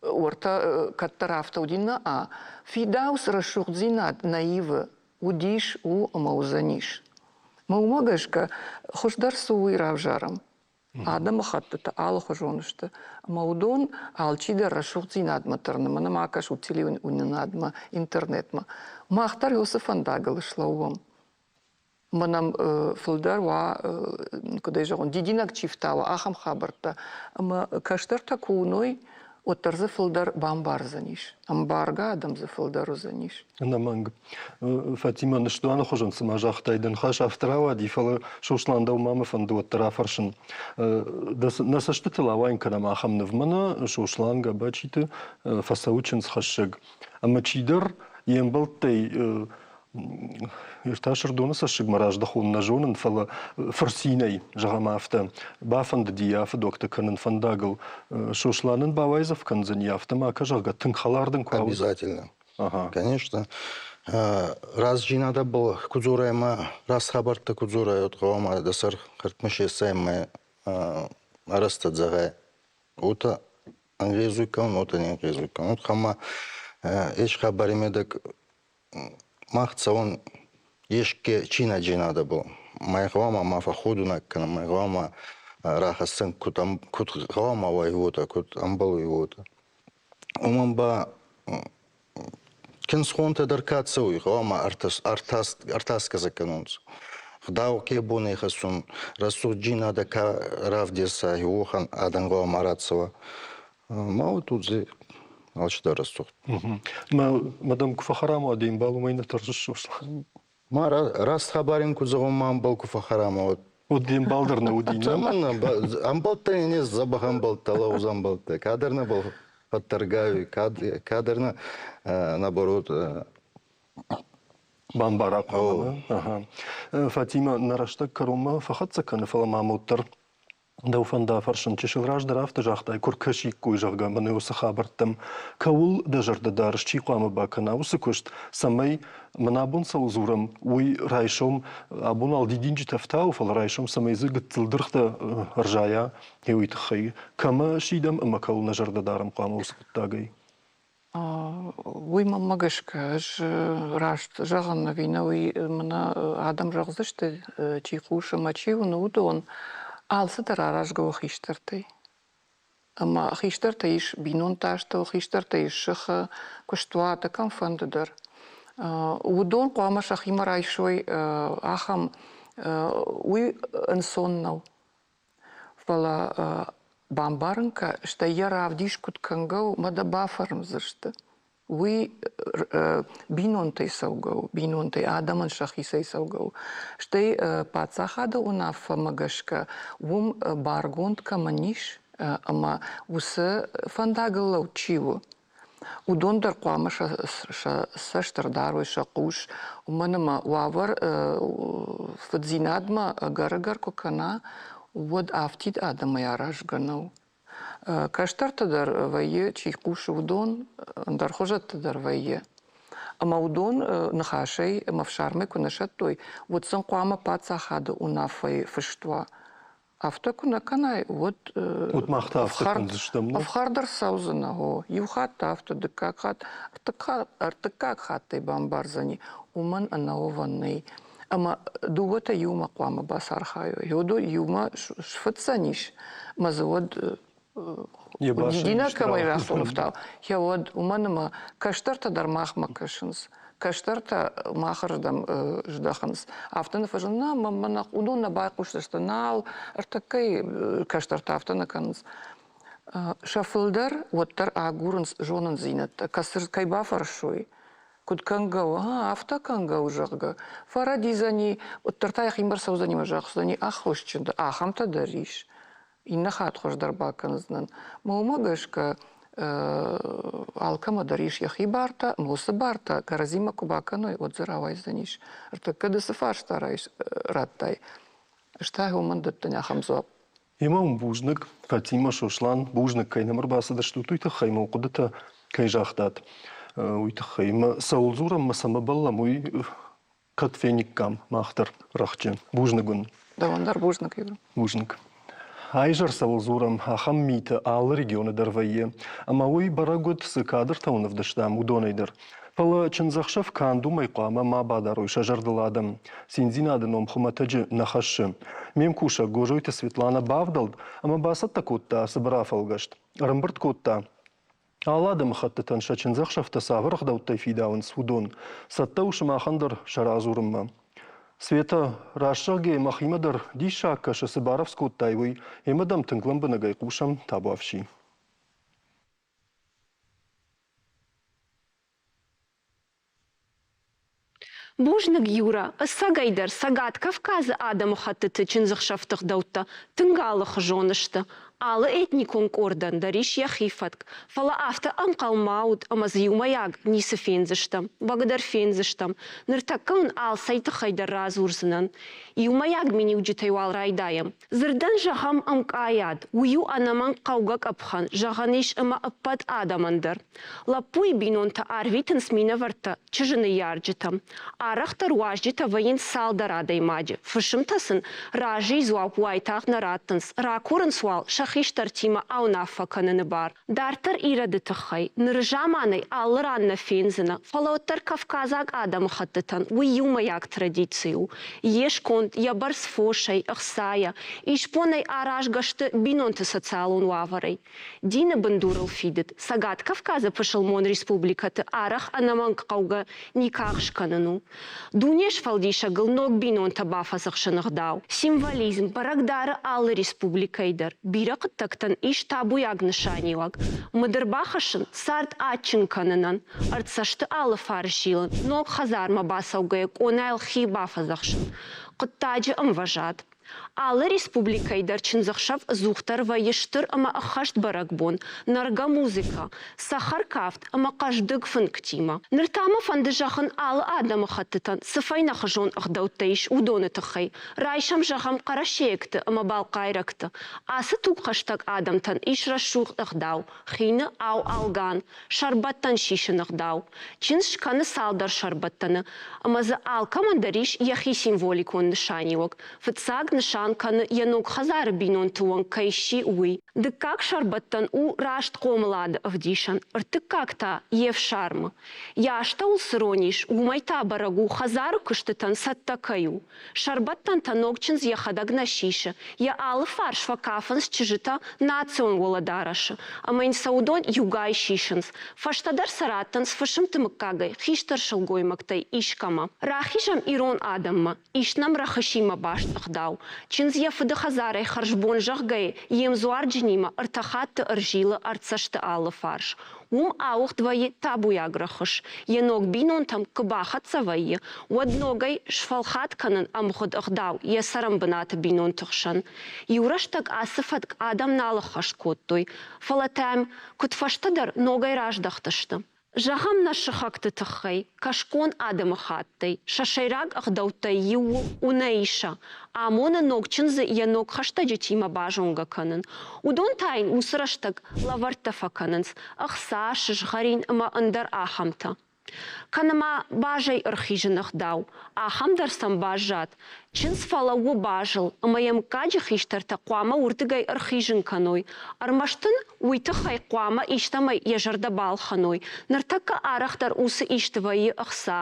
уӕртӕ кӕддӕр афтӕ уыди, нӕ, фидауц рӕсугъддзинад нӕ ивы, уыдис, у ӕмӕ уыдзӕнис. Мӕ уымӕ гӕсгӕ хуыздӕр цы у, уый равзарӕм. Адӕмыхӕттытӕ алыхуызон сты, ӕмӕ уыдон алчидӕр рӕсугъддзинадмӕ тырны, мӕнӕ ма кӕсут телеуынынадмӕ, интернетмӕ. Мах дӕр уыцы фӕндагыл слӕууӕм. Мӕ нӕм фылдӕр уа, куыд ӕй зӕгъон, дидинӕг чи фтауа, ахӕм хабӕрттӕ. Ӕмӕ кӕстӕртӕ куы уыной, уӕддӕр дзы фылдӕр бамбардзӕнис. Ӕмбаргӕ адӕм дзы фылдӕр уыдзӕнис. Ӕнӕмӕнг. Фатимӕ ныстуаны хуызӕн цыма загътай, дӕ ныхас афтӕ рауади, фӕлӕ Сослан дӕу ма мӕ фӕнды уӕддӕр афӕрсын. Нӕ цӕстытыл ауайын кӕнӕм ахӕм ныв. Мӕнӕ Сослан Гӕбӕчиты фӕцӕуы чындзхӕссӕг. Ӕмӕ чидӕр йе мбӕлттӕй Ир та Сырдоны цӕссыгмӕ раздӕхон нӕ зонын, фӕлӕ фырцинӕй, зӕгъӕм афтӕ, бафӕндыди йӕ фыдуӕгтӕ кӕнын фӕндагыл. Сослан ын бауайдзӕф кӕндзӕни, афтӕ ма кӕ, зӕгъгӕ, тынг хӕлар дын куы Обязательно. Ага. Конечно. Раздзинадӕбӕл ку дзорай ӕма раст хабӕрттӕ ку дзорай, уӕд гъӕуама дӕ сӕр хӕрдмӕ сесай ӕма арӕзтӕ зӕгъай. Уотӕ ӕнгъезуй кӕун, уотӕ не нгъезуй кӕун. Ӕма ес хабари медӕг мах цӕуӕн еске чинӕджийнадӕбӕл. Ма гъӕуама ма фӕхходунаг кӕнӕн, ма гъӕуама рахӕссӕн, куд, куд гъӕуама уай, уотӕ, куд ӕмбӕлуй, уотӕ. Уомӕн ба Киндзхонтӕ дӕр ка цӕуй, гъӕуама ӕртасгӕ кӕнонцӕ. Гъдау ке бон ихӕссун, рӕсугъддзийнадӕ ка равдеса, уӕхӕн адӕн гъӕуама рацӕуа. Ма вот тут же алчидӕр рӕсугъд. Мадам куы фӕхӕрам уа де мбал, уымӕй нӕ тӕрсыс, Сослан? Ма раст хабар ин ку зӕгъон, ма ӕмбал ку фӕхӕрам уа, Уӕд де мбал дӕр нӕ уыди, нӕ? Цӕмӕннӕ? Ӕмбӕлттӕ не дзӕбӕх ӕмбӕлттӕ, лӕгъуз ӕмбӕлттӕ. Кадӕр нӕбал фӕттӕргӕуй, кадӕр нӕ, наоборот, Бамбара хъуамӕ. Фатимӕ, нӕ рӕстӕг кӕронмӕ фӕхӕццӕ кӕны, фӕлӕ ма уӕддӕр дӕу фӕнда фӕрсын. Чысыл раздӕр афтӕ загътай, куы ркӕсиккой, зӕгъгӕ, мӕнӕ уыцы хабӕрттӕм. Кӕуыл дӕ зӕрдӕ дарыс, чи хъуамӕ бакӕна уыцы куыст, цӕмӕй мӕн абон цӕуыл дзурӕм, уый райсом, абон уал дидинджытӕ фтауы, фӕлӕ райсом цӕмӕй дзы гыццыл дыргътӕ ӕрзайа, уый тыххӕй. Кӕмӕ сидӕм ӕмӕ кӕуыл нӕ зӕрдӕ дарӕм хъуамӕ уыцы хъуыддагӕй? Уый мӕнмӕ гӕсгӕ, ӕз раст зӕгъын ӕви нӕ, уый мӕнӕ адӕм зӕгъдзысты, чи хъусы ӕмӕ чи уыны, уыдон. Алцыдӕр аразгӕ у хистӕртӕй. Ӕмӕ хистӕртӕ ис бинонты астӕу, хистӕртӕ ис сыхы, куыстуаты, кӕмфӕнды дӕр. Уыдон хъуамӕ сӕхимӕ райсой ахӕм, уый ӕнцон нӕу. Фӕлӕ бамбарын кӕ, стӕй йӕ равдис куыд кӕнгӕ у, мӕ дӕ бафӕрмдзысты. Уый бинонтӕй цӕугӕ у, бинонтӕй, адӕмӕн сӕхицӕй цӕугӕ у. Стӕй паддзахады уынаффӕмӕ гӕсгӕ уым баргонд кӕмӕн ис ӕмӕ уыцы фӕндагыл лӕуд чи у, уыдон дӕр хъуамӕ сӕ цӕст ӕрдарой, сӕ хъус, уымӕн ӕмӕ уавӕр фыддзинадмӕ ӕгӕр-ӕгӕр куы кӕна, уӕд афтид адӕмӕй аразгӕ нӕу. Кӕстӕртӕ дӕр вӕййы, чи хъусы, уыдон, ӕндӕр хуызӕттӕ дӕр вӕййы. Ӕмӕ уыдон ныхасӕй ӕмӕ фсармӕй куы нӕ сӕттой, уӕд сын хъуамӕ паддзахады уынаффӕйы фыст уа. Афтӕ куы нӕ кӕнай, уӕд Уӕд мах та афтӕ кӕндзыстӕм, нӕ? Ӕфхӕрд ӕрцӕудзынӕ, о. Иу хатт афтӕ, дыккаг хатт, ӕртыккаг хаттӕй бамбардзӕни, уымӕн ӕнӕуӕвӕн нӕй. Ӕмӕ дыууӕтӕ иумӕ хъуамӕ бацархайой. Уыдон иумӕ сфыцдзӕнис, ӕмӕ дзы уӕд дидинӕг кӕмӕй рахсонӕфтау, йӕ уӕд уымӕн ӕмӕ кӕстӕртӕ дӕр махмӕ кӕсынц. Кӕстӕртӕ махырдӕм здӕхынц. Афтӕ нӕ фӕзын, нӕ, мӕнӕ уыдон нӕ байхъусдзысты, нал, ӕртӕккӕйы кӕстӕртӕ афтӕ нӕ кӕнынц. Сӕ фылдӕр уӕддӕр агурынц зонындзинӕдтӕ, кӕй бафӕрсой, куыд кӕнгӕ у, афтӕ кӕнгӕ у, зӕгъгӕ. Фӕрӕдидзӕни, уӕддӕр та йӕхимӕ рцӕудзӕни ӕмӕ зӕгъдзӕни, аххосджын дӕ, ахӕмтӕ дӕр ис. Иннӕ хатт хуыздӕр бакӕндзынӕн. Мӕ уымӕ гӕсгӕ алкӕмӕ дӕр ис йӕхи бартӕ, ӕмӕ уыцы бартӕ кӕрӕдзимӕ куы бакӕной, уӕд дзы рауайдзӕнис. Ӕртӕккӕ ды цы фарста радтай, ӕз та уымӕн дӕттын ахӕм дзуапп. Емӕ уын бузныг, Фатимӕ, Сослан, бузныг, кӕй нӕм ӕрбацыдыстут, уый тыххӕй мыл хъуыдытӕ кӕй загътат, уый тыххӕй. Мӕ цӕуыл дзурӕм, мӕ цӕмӕ бӕллӕм, уый кӕд фениккам мах дӕр рӕхджы. Бузныг уын. Дӕуӕн дӕр бузныг, Юра. Бузныг. Айзӕр цӕуыл дзурӕм, ахӕм митӕ алы регионы дӕр вӕййы. Ӕмӕ уый бӕрӕг уыд, цы кадртӕ уын ӕвдыстам, уыдонӕй дӕр. Фӕлӕ чындзӕхсӕв канд уымӕй хъуамӕ ма бадарой сӕ зӕрдыл адӕм. Циндзинады ном хуымӕтӕджы нӕ хӕссы. Ме мкусӕг Гозойты Светланӕ бавдӕлд ӕмӕ бацӕттӕ кодта цыбыр афӕлгӕст. Ӕрӕмбырд кодта, алы адӕмыхӕттытӕн сӕ чындзӕхсӕвтӕ цавӕр ӕгъдӕуттӕй фидауынц, уыдон. Цӕттӕ у сымахӕн дӕр сӕ радзурынмӕ. Светӕ, раст зӕгъгӕйӕ, мӕхимӕ дӕр диссаг кӕсы, цы барӕвдз кодтай, уый, ӕмӕ дӕм тынг лӕмбынӕгӕй хъусӕм, табуафси. Бузныг, Юра, ӕцӕгӕйдӕр Цӕгат Кавказы адӕмыхӕттыты чындзӕхсӕвты гъдӕуттӕ тынг алыхуызон сты. Алы этникон къордӕн дӕр ис йӕхи фӕтк, фӕлӕ афтӕ ӕнхъӕл ма ут, ӕмӕ дзы иумӕйаг ницы фендзыстӕм, бӕгуыдӕр фендзыстӕм. Ныртӕккӕ уын алцӕй тыххӕй дӕр радзурдзынӕн. Иумӕйаг миниуджытӕй уал райдайӕм. Дзырдӕн зӕгъӕм ӕмкъайад, уый у ӕнӕмӕнг хъӕугӕ къӕпхӕн, зӕгъӕн ис ӕмӕ ӕппӕт адӕмӕн дӕр. Лӕппуйы бинонтӕ арвитынц минӕвӕрттӕ чызджы ныййарджытӕм. Арӕхдӕр уазджытӕ вӕййынц цалдӕр адӕймаджы, фысымтӕ сын разыйы дзуапп уайтагъд нӕ раттынц, ракурынц уал сӕ. хистӕртимӕ ауынаффӕ кӕныны бар. Дарддӕр ирӕды тыххӕй ныры заманӕй алы ран нӕ фендзынӕ, фӕлӕ уӕддӕр кавказаг адӕмыхӕттытӕн уый иумӕйаг традици у. Йе сконд, йӕ бӕрц фосӕй, ӕхцайӕ, исбонӕй аразгӕ сты бинонты социалон уавӕрӕй. Дины бындурыл фидыд Цӕгат Кавказы пысылмон республикӕты арӕх ӕнӕмӕнгхъӕугӕ никах скӕнын у. Дуне сфӕлдисӕгыл ног бинонтӕ бафӕдзӕхсыны гъдау. Символизм бӕрӕг дары алы республикӕйы дӕр. Бирӕ хъуыддӕгтӕн ис табуйаг нысаниуӕг. Мыд ӕрбахӕссын цард адджын кӕнынӕн, ӕрцӕсты алы фарс зилын, ног хӕдзармӕ бацӕугӕйӕ къонайыл хи бафӕдзӕхсын. Хъуыддаджы ӕмвӕзад. Алы республикӕйы дӕр чындзӕхсӕв ӕдзухдӕр вӕййы стыр ӕмӕ ӕххӕст бӕрӕгбон, нӕргӕ музыкӕ, цӕхӕркафт ӕмӕ хъӕздыг фынгтимӕ. Ныр та мӕ фӕнды зӕгъын алы адӕмыхӕттытӕн цы фӕйнӕхуызон ӕгъдӕуттӕ ис, уыдоны тыххӕй. Райсӕм, зӕгъӕм, хъӕрӕсейӕгты ӕмӕ балхъайрӕгты. Ацы тугхӕстӕг адӕмтӕн ис рӕсугъд ӕгъдау, хины ау-алган, сӕрбӕттӕн сисыны гъдау. Чындз скӕны цалдӕр сӕрбӕттӕны, ӕмӕ дзы алкӕмӕн дӕр ис йӕхи символикон нысаниуӕг. Фыццаг нысан кӕны йӕ ног хӕдзары бинонты уӕнг кӕй сси, уый. Дыккаг сӕрбӕттӕн у раст хъомылады ӕвдисӕн, ӕртыккаг та йе фсармы. Йӕ астӕуыл цы рон ис, уымӕй та бӕрӕг у, хӕдзары куыстытӕн цӕттӕ кӕй у. Сӕрбӕттӕнтӕ ног чындз йӕхӕдӕг нӕ сисы, йӕ алы фарс фӕкафынц чызджытӕ национ уӕлӕдарӕсы, ӕмӕ йын сӕ уыдон иугай сисынц. Фӕстӕдӕр сӕ раттынц фысымты мыггагӕй хистӕр сылгоймӕгтӕй искӕмӕ. Рахизӕм ирон адӕммӕ, ис нӕм рӕхысимӕ баст ӕгъдау. Чындз йӕ фыды хӕдзарӕй хӕрзбон зӕгъгӕйы йе мдзуарджынимӕ ӕртӕ хатты ӕрзилы артдзӕсты алы фарс. Уым ауыгъд вӕййы табуйаг рӕхыс. Йӕ ног бинонтӕм куы бахӕццӕ вӕййы, уӕд ногӕй сфӕлхат кӕнын ӕмгъуыд ӕгъдау йӕ цӕрӕнбынаты бинонты хсӕн. Иу рӕстӕг ацы фӕтк адӕм нал ӕххӕст кодтой, фӕлӕ тӕм куыд фӕстӕдӕр ногӕй раздӕхтысты. Зӕгъӕм, нӕ сыхӕгты тыххӕй, кӕсгон адӕмыхаттӕй, сӕ сӕйраг ӕгъдӕуттӕй иу у Унаиса, амоны ног чындзы йӕ ног хӕстӕджытимӕ базонгӕ кӕнын. Уыдон та йын уыцы рӕстӕг лӕвӕрттӕ фӕкӕнынц, ӕхца, сызгъӕрин ӕмӕ ӕндӕр ахӕмтӕ. Кӕнӕ ма базӕй ӕрхизыны ӕгъдау, ахӕм дӕр сӕм баззад. Чындз фӕлӕууы базыл, ӕмӕ йӕ мыггаджы хистӕртӕ хъуамӕ уырдыгӕй ӕрхизын кӕной. Ӕрмӕст ын уый тыххӕй хъуамӕ истӕмӕй йӕ зӕрдӕ балхӕной. Ныртӕккӕ арӕхдӕр уыцы исты вӕййы ӕхца.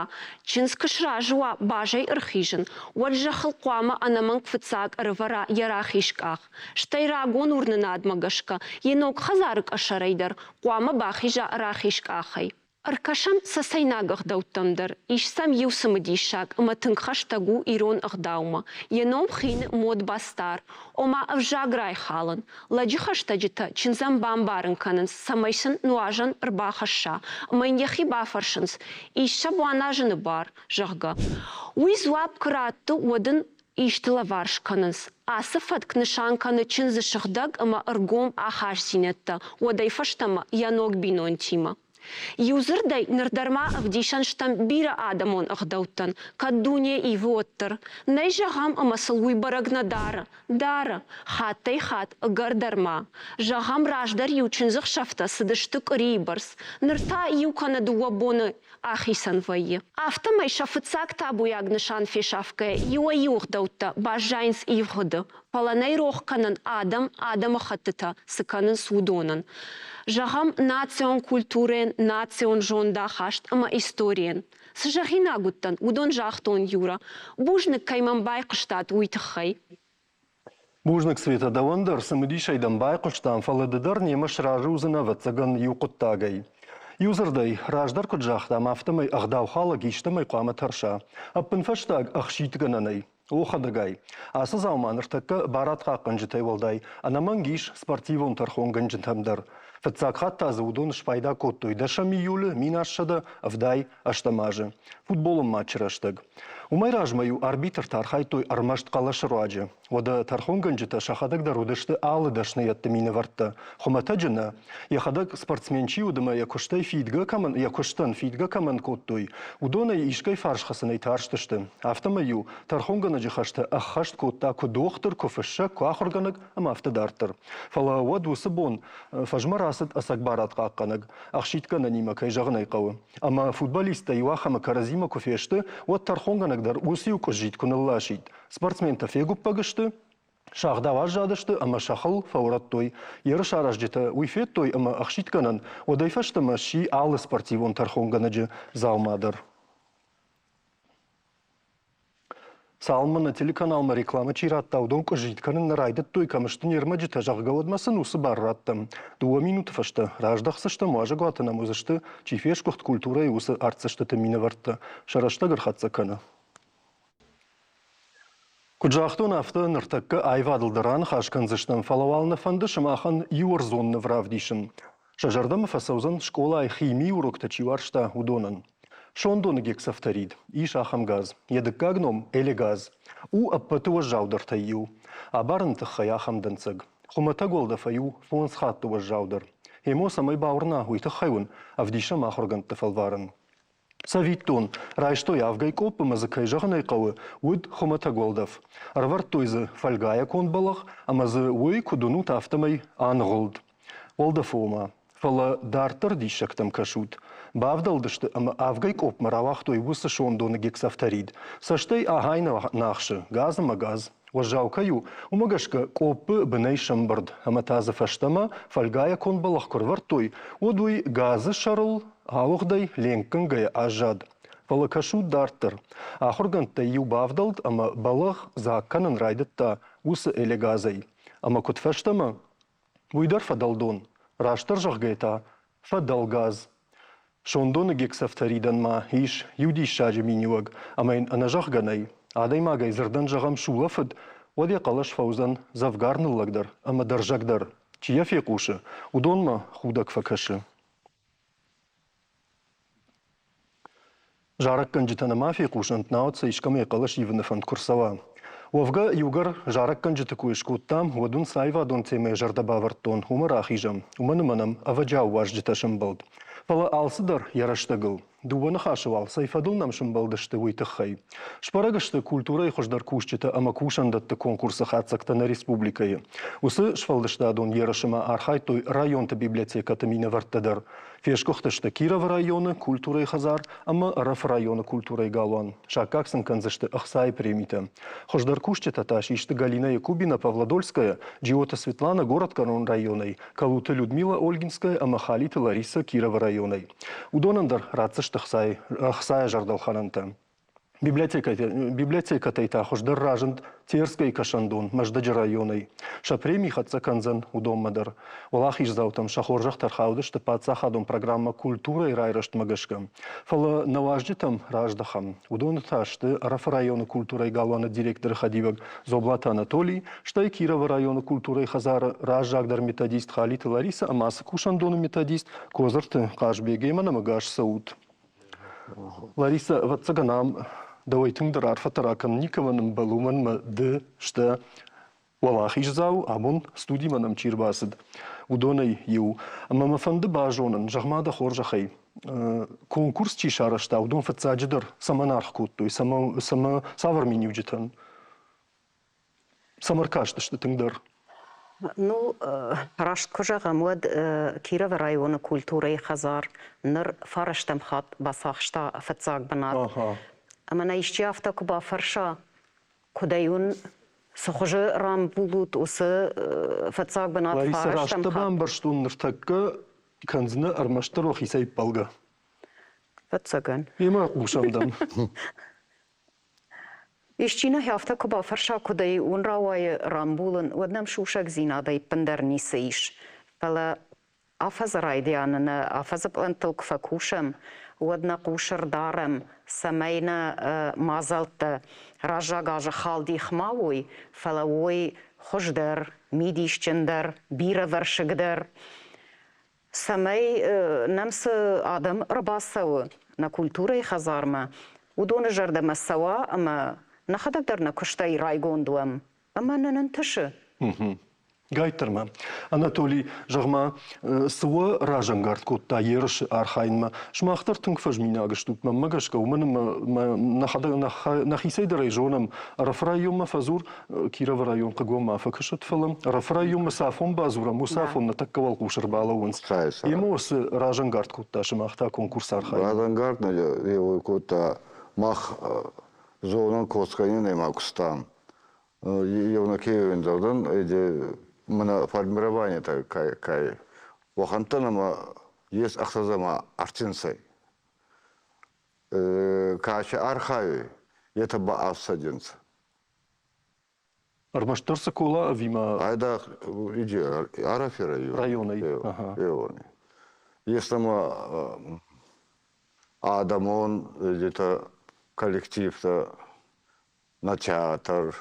Чындз куы сразы уа базӕй ӕрхизын, уӕд зӕххыл хъуамӕ ӕнӕмӕнг фыццаг ӕрывӕра йӕ рахиз къах. Стӕй рагон уырнынадмӕ гӕсгӕ йӕ ног хӕдзары къӕсӕрӕй дӕр хъуамӕ бахиза рахиз къахӕй. Ӕркӕсӕм цӕцӕйнаг ӕгъдӕуттӕм дӕр. Ис сӕм иу цымыдисаг ӕмӕ тынг хӕстӕг у ирон ӕгъдаумӕ. Йӕ ном хины модбастар, ома ӕвзаг райхалын. Лӕджы хӕстӕджытӕ чындзӕн бамбарын кӕнынц, цӕмӕй сын нуазӕн ӕрбахӕсса, ӕмӕ йын йӕхи бафӕрсынц, ис сӕ баназыны бар, зӕгъгӕ. Уый дзуапп куы ратты, уӕд ын исты лӕвар скӕнынц. Ацы фӕтк нысан кӕны чындзы сыгъдӕг ӕмӕ ӕргом ахастдзинӕдтӕ уӕдӕй фӕстӕмӕ йӕ ног бинонтимӕ. Иудзырдӕй, ныр дӕр ма ӕвдисӕн стӕм бирӕ адӕмон ӕгъдӕуттӕн, кӕд дуне ивы, уӕддӕр. Нӕй зӕгъӕм, ӕмӕ сыл уый бӕрӕг нӕ дары. Дары. Хаттӕй-хатт ӕгӕр дӕр ма. Зӕгъӕм, раздӕр-иу чындзыхсӕвтӕ цыдысты къуырийы бӕрц, ныр та иу кӕнӕ дыууӕ боны ахицӕн вӕййы. Афтӕмӕй сӕ фыццаг табуйаг нысан фесафгӕйӕ иуӕй-иу ӕгъдӕуттӕ баззайынц ивгъуыды, фӕлӕ нӕй рох кӕнӕн адӕм адӕмыхӕттытӕ цы кӕнынц, уыдонӕн. Зӕгъӕм, национ культурӕйӕн, национ зондахаст ӕмӕ историйӕн. Цы зӕгъинаг уыдтӕн, уыдон загътон Юра. Бузныг, кӕй мӕм байхъуыстат, уый тыххӕй. Бузныг, Светӕ, дӕуӕн дӕр цымыдисӕй дӕм байхъуыстам, фӕлӕ ды дӕр немӕ сразы уыдзынӕ, ӕвӕццӕгӕн, иу хъуыддагӕй. Иудзырдӕй, раздӕр куыд загътам, афтӕмӕй ӕгъдаухалӕг истӕмӕй хъуамӕ тӕрса. Ӕппынфӕстаг ӕхситгӕнӕнӕй. О, хӕдӕгай, ацы дзаума ныртӕккӕ барадхъахъхъӕнджытӕй уӕлдай ӕнӕмӕнг ис спортивон тӕрхонгӕнджытӕм дӕр. Фыццаг хатт та дзы уыдон спайда кодтой дӕсӕм июлы 1778 азы футболон матчы рӕстӕг. Уымӕй размӕ-иу арбитртӕ архайдтой ӕрмӕст хъӕлӕсы руаджы. Уӕдӕ тӕрхонгӕнджытӕ сӕхӕдӕг дӕр уыдысты алы дӕсныйӕдты минӕвӕрттӕ. Хуымӕтӕджы нӕ. Йӕхӕдӕг спортсмен чи уыд ӕмӕ йӕ куыстӕй фидгӕ кӕмӕн, йӕ куыстӕн фидгӕ кӕмӕн кодтой, уыдонӕй искӕй фарс хӕцынӕй тарстысты. Афтӕмӕй-иу тӕрхонгӕнӕджы хӕстӕ ӕххӕст кодта куы дохтыр, куы фыссӕг, куы ахуыргӕнӕг ӕмӕ афтӕ дарддӕр. Фӕлӕ уӕд уыцы бон фӕзмӕ рацыд ӕцӕг барадхъахъхъӕнӕг, ӕхситгӕнӕнимӕ, кӕй зӕгъын ӕй хъӕуы. Ӕмӕ футболисттӕ иуахӕмы кӕрӕдзимӕ куы фесты, уӕд тӕрхонгӕнӕг дӕр уыцы иу къуыззитт куы нылласид. Спортсментӕ фегуыппӕг сты. Сагъдау аззадысты ӕмӕ сӕ хыл фӕурӕдтой. Ерысаразджытӕ уый федтой ӕмӕ ӕхситгӕнӕн уӕдӕй фӕстӕмӕ сси алы спортивон тӕрхонгӕнӕджы дзаума дӕр. Цалынмӕ нӕ телеканалмӕ рекламӕ чи радта, уыдон къуыззитт кӕнын нӕ райдыдтой, кӕм сты не рмӕджытӕ, зӕгъгӕ, уӕдмӕ сын уыцы бар радтӕм. Дыууӕ минуты фӕстӕ раздӕхдзыстӕм, уазӕгуаты нӕм уыдзысты, чи фесгуыхт культурӕйы, уыцы артдзӕстыты минӕвӕрттӕ. Сӕ рӕстӕг ӕрхӕццӕ кӕны. Куыд загътон, афтӕ ныртӕккӕ аивадыл дӕр аныхас кӕндзыстӕм, фӕлӕ уал нӕ фӕнды сымахӕн иу ӕрдзон ныв равдисын. Сӕ зӕрдӕмӕ фӕцӕудзӕн скъолайы химийы уроктӕ чи уарзта, уыдонӕн. Сондоны гексафторид ис ахӕм газ. Йӕ дыккаг ном элегаз. У ӕппӕты уӕззаудӕртӕй иу. Абарыны тыххӕй ахӕм дӕнцӕг. Хуымӕтӕг уӕлдӕфӕй у фондз хатты уӕззаудӕр. Емо цӕмӕй бауырна, уый тыххӕй уын ӕвдисӕм ахуыргӕндты фӕлварӕн. Цӕвиттон, райстой авгӕй къопп ӕмӕ дзы, кӕй зӕгъын ӕй хъӕуы, уыд хуымӕтӕг уӕлдӕф. Ӕрӕвӕрдтой дзы фӕлгӕйӕ конд бӕлӕгъ ӕмӕ дзы уый, куыд уынут, афтӕмӕй аныгъуылд. Уӕлдӕфы ома. Фӕлӕ дарддӕр диссӕгтӕм кӕсут. Бавдӕлдысты ӕмӕ авгӕй къопмӕ рауагътой уыцы сондоны гексафторид. Цӕстӕй ахӕй нӕ ахсы, газ ӕмӕ газ. Уӕззау кӕй у, уымӕ гӕсгӕ къоппы бынӕй сӕмбырд ӕмӕ та дзы фӕстӕмӕ фӕлгӕйӕ конд бӕлӕгъ куы рывӕрдтой, уӕд уый газы сӕрыл ауыгъдӕй ленкгӕнгӕйӕ аззад. Фӕлӕ кӕсут дарддӕр. Ахуыргӕндтӕй иу бавдӕлд ӕмӕ бӕлӕгъ дзаг кӕнын райдыдта уыцы элегазӕй. Ӕмӕ куыд фӕстӕмӕ, уый дӕр фӕдӕлдон, растдӕр зӕгъгӕйӕ та, фӕдӕлгаз. Сондоны гексафторидӕн ма ис иу диссаджы миниуӕг, ӕмӕ йын ӕнӕзӕгъгӕ нӕй. Адӕймагӕй дзырдӕн зӕгъӕм сулӕфыд, уӕд йӕ хъӕлӕс фӕуыдзӕн дзӕвгар ныллӕгдӕр ӕмӕ дӕрзӕгдӕр. Чи йӕ фехъусы, уыдонмӕ худӕг фӕкӕсы. Зарӕггӕнджытӕ нӕма фехъусӕнт, науӕд сӕ искӕмӕй хъӕлӕс ивыны фӕнд куы рцӕуа. Уӕвгӕ, иугӕр зарӕггӕнджыты кой скодтам, уӕд уын цы аивадон темӕйы зӕрдӕ бавӕрдтон, уымӕ рахизӕм, уымӕн ӕмӕ нӕм ӕвӕджиау уазджытӕ сӕмбӕлд. Фӕлӕ алцыдӕр йӕ рӕстӕгыл. Дыууӕ ныхасы уал цӕй фӕдыл нӕм сӕмбӕлдысты, уый тыххӕй. Сбӕрӕг сты культурӕйы хуыздӕр кусджытӕ ӕмӕ кусӕндӕтты конкурсы хатдзӕгтӕ нӕ республикӕйы. Уыцы сфӕлдыстадон ерысы ма архайдтой районты библиотекӕты минӕвӕрттӕ дӕр. Фесгуыхтысты Кировы районы культурӕйы хӕдзар ӕмӕ Ӕрӕфы районы культурӕйы галуан. Саккаг сын кӕндзысты ӕхцайы премитӕ. Хуыздӕр кусджытӕ та систы Галина Якубина Павлодольская, Джиоты Светлана Городгӕрон районӕй, Калуты Людмила Ольгинская ӕмӕ Халиты Лариса Кировы районӕй. Уыдонӕн дӕр ратдзысты ӕхцайы зӕрдӕлхӕнӕнтӕ. Библиотекӕтӕй та хуыздӕр разынд Терскӕйы кӕсӕндон Мӕздӕджы районӕй. Сӕ преми хӕццӕ кӕндзӕн уыдонмӕ дӕр. Уӕлахиздзаутӕм сӕ хорзӕхтӕ ӕрхаудысты паддзахадон программӕ «Культурӕйы райрӕзтмӕ» гӕсгӕ. Фӕлӕ нӕ уазджытӕм раздӕхӕм. Уыдоны та сты Ӕрӕфы районы культурӕйы галуаны директоры хӕдивӕг Дзоблаты Анатолий, стӕй Кировы районы культурӕйы хӕдзары раззагдӕр методист Халиты Ларисӕ ӕмӕ ацы кусӕндоны методист Козырты Хъазбег. Емӕ нӕм ӕгас цӕут. Лариса, ӕвӕццӕгӕн ам дӕуӕй тынгдӕр арфӕтӕ ракӕнын никӕмӕн ӕмбӕлы, уымӕн ӕмӕ ды сдӕ уӕлахиздзау, абон студимӕ нӕм чи рбацыд, уыдонӕй иу. Ӕмӕ мӕ фӕнды базонын, зӕгъ-ма дӕ хорзӕхӕй, конкурс чи сарӕзта, уыдон фыццаджыдӕр цӕмӕн аргъ кодтой, цӕмӕ, цӕмӕ цавӕр миниуджытӕн? Цӕмӕ ркастысты тынгдӕр? Ну, раст куы зӕгъӕм, уӕд Кировы районы культурӕйы хӕдзар ныр фарӕстӕм хатт бацахста фыццаг бынат. Ӕмӕ нӕ исчи афтӕ куы бафӕрса, куыдӕй уын цы хуызы рамбулут уыцы фыццаг бынат Лариса, фарӕстӕм раст дӕ хатт? бамбӕрстон, ныртӕккӕ кӕндзынӕ ӕрмӕстдӕр уӕхицӕй ӕппӕлгӕ. Ӕвӕццӕгӕн. Мемӕ хъусӕм дӕм. Исчи нӕ афтӕ куы бафӕрса, куыдӕй уын рауайы рамбулын, уӕд нӕм сусӕгдзинадӕй ӕппындӕр ницы ис. Фӕлӕ афӕдзы райдианы нӕ афӕдзы пълӕнттыл куы фӕкусӕм, уӕд нӕ хъус ӕрдарӕм, цӕмӕй нӕ мадзӕлттӕ раззаг азы халдих ма уой, фӕлӕ уой хуыздӕр, мидисджындӕр, бирӕвӕрсыгдӕр. Цӕмӕй нӕм цы адӕм ӕрбацӕуы нӕ культурӕйы хӕдзармӕ, уыдоны зӕрдӕмӕ цӕуа ӕмӕ нӕхӕдӕг дӕр нӕ куыстӕй райгонд уӕм. Ӕмӕ нын ӕнтысы. Гайттӕр ма. Анатолий, зӕгъ-ма, цы уӕ разӕнгард кодта ерысы архайынмӕ? Сымах дӕр тынг фӕзминаг стут, мӕнмӕ гӕсгӕ, уымӕн ӕмӕ нӕхӕдӕг нӕхицӕй дӕр ӕй зонӕм, Ӕрӕфы районмӕ фӕдзур, Кировы район хъыгон ма фӕкӕсӕд, фӕлӕ Ӕрӕфы районмӕ цы афон бадзурӕм, уыцы афон нӕ тӕккӕ уӕлхъус ӕрбалӕууынц. Емо цы разӕнгард кодта сымах та конкурсы архайын? Разӕнгард нӕ кодта мах зонӕн Коцканинӕй ма куыстам. Еунӕг ӕндзӕвдӕн, мӕнӕ формирование кай уӕхӕнттӕн ӕма ес ӕхсӕзӕмӕ ӕртинсӕй. Ка си архайуй, етӕ ба ӕфсадинцӕ. Ӕрмӕстдӕр Цыкола ӕви ма? Айдагъ иди Ӕрӕфи район. Районӕй. Райони. Ес нӕмӕ адӕмон где-то коллективтӕ на театр,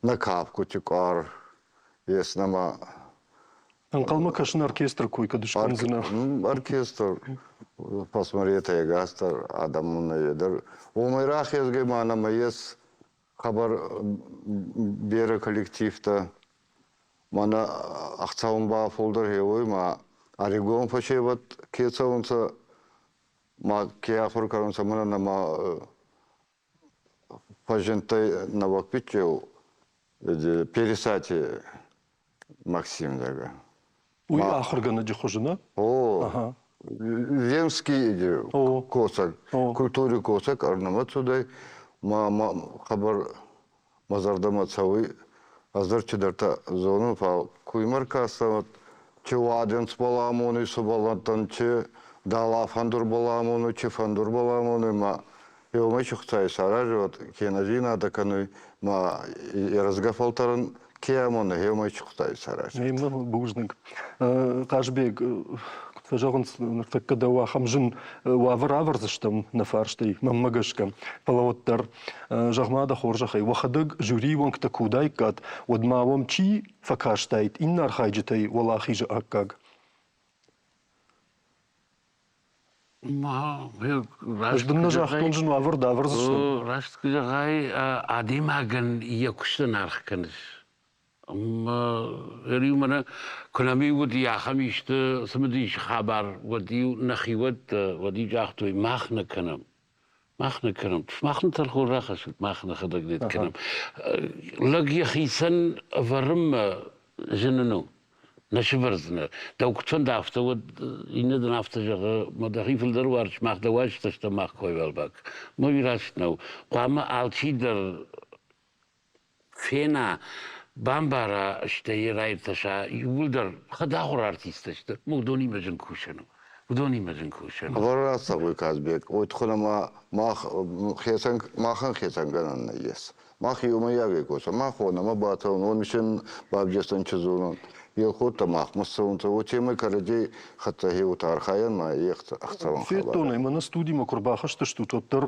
на кафгути къуар, ес нӕмӕ Ӕнхъӕлмӕ кӕсын оркестр кой кӕд скӕндзынӕ. Оркестр посмотреть ӕгасдӕр адӕмон дӕр. Уомӕй рахезгӕй ма нӕмӕ ес хъӕбӕр берӕ коллективтӕ. Мӕнӕ ӕхцӕуӕн ба фулдӕр хеуй ма ӕригон фӕсевӕд ке цӕунцӕ ма ке ахур кӕнунцӕ, мӕнӕ нӕмӕ фӕззиндтӕй нӕуӕг биччеу Пересати Максим зӕгъгӕ. Уый ахуыргӕнӕджы хуызы, нӕ? О, земский косӕг, культури косӕг ӕрнымӕ цудӕй, ма хъӕбӕр мӕ зӕрдӕмӕ цӕуй. Ӕз дӕр чидӕртӕ зонун, фал куймӕ ркастӕн, чи уадиндзбӕл амонуй сувӕллӕнттӕн, чи дала фӕндурбӕл амонуй, чи фӕндурбӕл амонуй, ма еумӕ чихцай исаразуй, кенӕ зийнадӕ кӕнуй, ма ерӕзгӕ фӕлтӕрӕн ке амоны, еумӕ чихцай исаразуй. Бузныг. Хъазбег, куыд фӕзӕгъынц, ныртӕккӕ дӕу ахӕм зын уавӕр ӕвӕрдзыстӕм нӕ фарстӕй, мӕнмӕ гӕсгӕ. Фӕлӕ уӕддӕр, зӕгъ-ма дӕ хорзӕхӕй, уӕхӕдӕг жюрийы уӕнгтӕ куы уыдаиккат, уӕд ма уӕм чи фӕкастаид иннӕ архайджытӕй уӕлахизы аккаг? Ӕз дын нӕ загътон зын уавӕр дӕ ӕвӕрдзыстӕм. Раст куы зӕгъай, адӕймагӕн йӕ куыстӕн аргъ кӕныс. Ӕмӕ мӕнӕ куы нӕм-иу уыди ахӕм исты цымыдис хабар, уӕд-иу нӕхиуӕттӕ, уӕд-иу загътой, мах нӕ кӕнӕм. Мах нӕ кӕнӕм. Мах нын тӕрхон рахӕссут, мах нӕхӕдӕг не кӕнӕм. Лӕг йӕхицӕн ӕвӕрынмӕ зын у. Нӕ сывӕрдзынӕ. Дӕу куыд фӕнда, афтӕ уӕд иннӕ дын афтӕ зӕгъы, мӕ дӕхи фылдӕр уарз, мах дӕ уарзтӕ стӕм, мах кой уӕлбак. Мӕ уый раст нӕу. Хъуамӕ алчи дӕр фена, бамбара, стӕй раиртаса, иууылдӕр хӕдахуыр артисттӕ сты, уыдонимӕ зын кусӕн у. Уыдонимӕ зын кусӕн у. Хъӕбӕр рацӕуй Казбек, уой туххӕн ӕма мах хецӕн, махӕн хецӕнгӕнӕн нӕййес. Мах еумӕйагӕй косӕн, мах уонӕмӕ бацӕун, уони син бавдесӕн чи зонун. Елхоттӕ махмӕ цӕунцӕ, уотемӕй кӕрӕдзей хӕццӕ хеутӕ архайӕн ма ӕхцӕуӕн хабар. Федтон ӕй, мӕнӕ студимӕ куы рбахызтыстут, уӕддӕр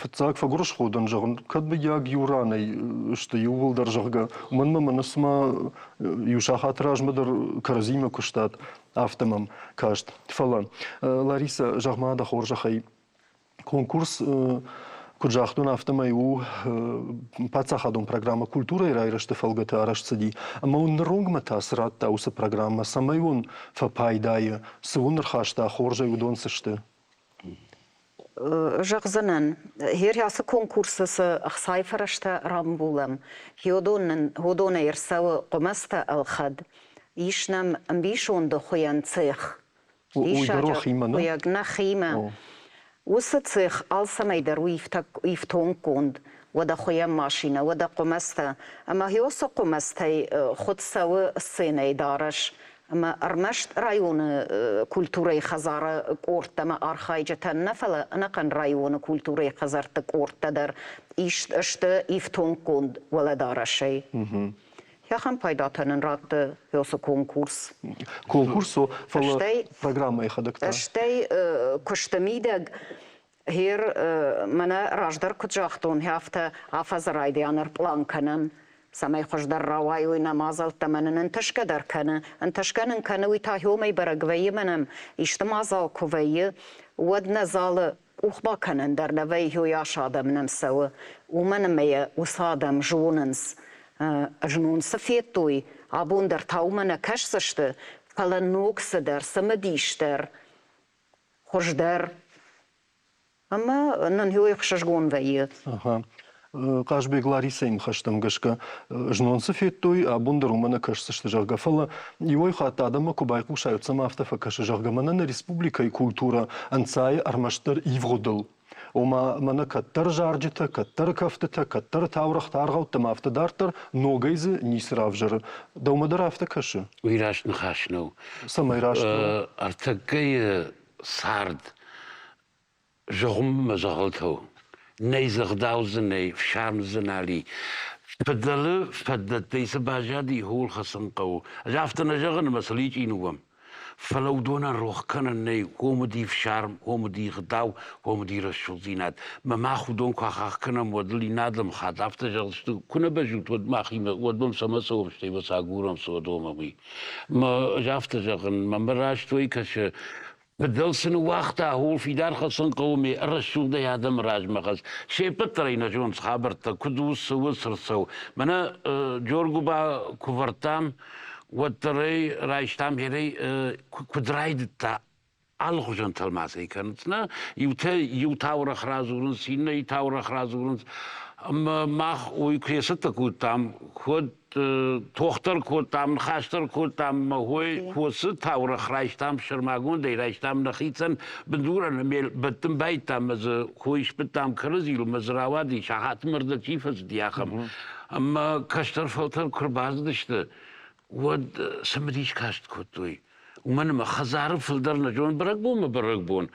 фыццаг фӕгуырысхо дӕн, зӕгъын, кӕд мыййаг иу ранӕй сты иууылдӕр, зӕгъгӕ, уымӕн мӕ мӕнӕ цыма иу сахаты размӕ дӕр кӕрӕдзимӕ куыстат, афтӕ мӕм каст. Фӕлӕ, Ларисӕ, зӕгъ-ма дӕ хорзӕхӕй, Конкурс, куыд загътон, афтӕмӕй у паддзахадон программӕ культурӕйы райрӕзты фӕлгӕты арӕзт цыди. Ӕмӕ уын ныронгмӕ та цы радта уыцы программӕ, цӕмӕй уын фӕпайдайы, цы уын ӕрхаста хорзӕй, уыдон цы сты? Зӕгъдзынӕн, гъер ацы конкурсы цы ӕхцайы фӕрӕзтӕ рамбулӕм, уыдонӕй ӕрцӕуы хъуымӕцтӕ ӕлхӕд, ис нӕм ӕмбисонды хуыйӕн цех, Уый дӕр уӕхимӕ, нӕ? Нӕхимӕ. Уыцы цех алцӕмӕй дӕр у ифтонггонд. Уӕдӕ хуыйӕн машинӕ, уӕдӕ хъуымӕцтӕ. Ӕмӕ уыцы хъуымӕцтӕй хуыд цӕуы сценӕйы дарӕс. Ӕмӕ ӕрмӕст районы культурӕйы хӕдзары къордтӕ ӕмӕ архайджытӕн нӕ, фӕлӕ ӕнӕхъӕн районы культурӕйы хӕдзӕртты къордтӕ дӕр ист сты ифтонггонд уӕлӕдарӕсӕй. Ахӕм пайдатӕ нын радты уыцы конкурс. Конкурс у, фӕлӕ программӕйы хӕдӕг та? Стӕй куысты мидӕг гъер мӕнӕ раздӕр куыд загътон, афтӕ афӕдзы райдиан ӕрпълан кӕнӕм, цӕмӕй хуыздӕр рауайой нӕ мадзӕлттӕ ӕмӕ нын ӕнтысгӕ дӕр кӕны. Ӕнтысгӕ нын кӕны, уый та уымӕй бӕрӕг вӕййы мӕнӕ исты мадзал куы вӕййы, уӕд нӕ залы къух бакӕнӕн дӕр нӕ вӕййы, уыйас адӕм нӕм цӕуы, уымӕн ӕмӕ йӕ уыцы адӕм зонынц. Знон цы федтой, абон дӕр та уымӕ нӕ кӕсдзысты, фӕлӕ ног цыдӕр, цымыдисдӕр, хуыздӕр. Ӕмӕ нын уый ӕхсызгон вӕййы. Хъазбег Ларисӕйы ныхӕстӕм гӕсгӕ, знон цы федтой, абон дӕр уымӕ нӕ кӕсдзысты, зӕгъгӕ. Фӕлӕ иуӕй хатт адӕммӕ куы байхъусай, уӕд сӕм афтӕ фӕкӕсы, зӕгъгӕ, мӕнӕ нӕ республикӕйы культурӕ ӕнцайы ӕрмӕстдӕр ивгъуыдыл. Ома, мӕнӕ кӕддӕр зарджытӕ, кӕддӕр кӕфтытӕ, кӕддӕр таурӕгътӕ, аргъӕуттӕ ӕмӕ афтӕ дарддӕр ногӕй дзы ницы равзӕры. Дӕумӕ дӕр афтӕ кӕсы? Уый раст ныхас нӕу. Цӕмӕй раст нӕу? Ӕртӕккӕйы цард зыгъуыммӕ дзӕгъӕлтӕ у. Нӕй дзы ӕгъдау дзы нӕй, фсарм дзы нал и. Фыдӕлы фӕддӕттӕй цы баззади, ууыл хӕцын хъӕуы. Ӕз афтӕ нӕ зӕгъын, ӕмӕ сыл ичъи ныууӕм. Фӕлӕ уыдонӕн рох кӕнӕн нӕй, уым уыди фсарм, уым уыди гъдау, уым уыди рӕсугъддзинад. Мӕ мах уыдон куы ахахх кӕнӕм, уӕд ыл иннӕ адӕм хатт афтӕ зӕгъдзысты, куы нӕ бӕззут, уӕд махимӕ, уӕд мӕм цӕмӕ цӕуӕм, стӕй уӕ цы агурӕм, цы уӕ домӕм, уый. Мӕ ӕз афтӕ зӕгъын, мӕ раст уый кӕсы, Фыдӕл цы ныууагъта, ууыл фидар хӕцын хъӕуы ме рӕсугъдӕй адӕмы размӕ хӕц. Се ппӕт дӕр ӕй нӕ зонынц хабӕрттӕ, куыд у, цы у, цы рцӕуы. Мӕнӕ Джоргуба куы вӕрдтам, уӕддӕр ӕй райстам херӕй куыд райдыдта, алыхуызон тӕлмацӕй кӕнынц. Нӕ, иутӕ иу таурӕгъ радзурынц, иннӕ таурӕгъ радзурынц. Ӕмӕ мах уый куы цӕттӕ кодтам, уӕд тох дӕр кодтам, ныхас дӕр кодтам, мӕ хой хосы таурӕгъ райстам сӕрмагондӕй, райстам нӕхицӕн бындурӕн ӕмӕ бӕттын байдтам, ӕмӕ дзы хой сбыдтам кӕрӕдзийыл, ӕмӕ дзы рауади, сахаты мӕрдӕ чи фӕцыди, ахӕм. Ӕмӕ кӕстӕр фӕлтӕр куы рбацыдысты, уӕд цымыдис каст кодтой. Уымӕн ӕмӕ хӕдзары фылдӕр нӕ зонын бӕрӕгбонмӕ бӕрӕгбон.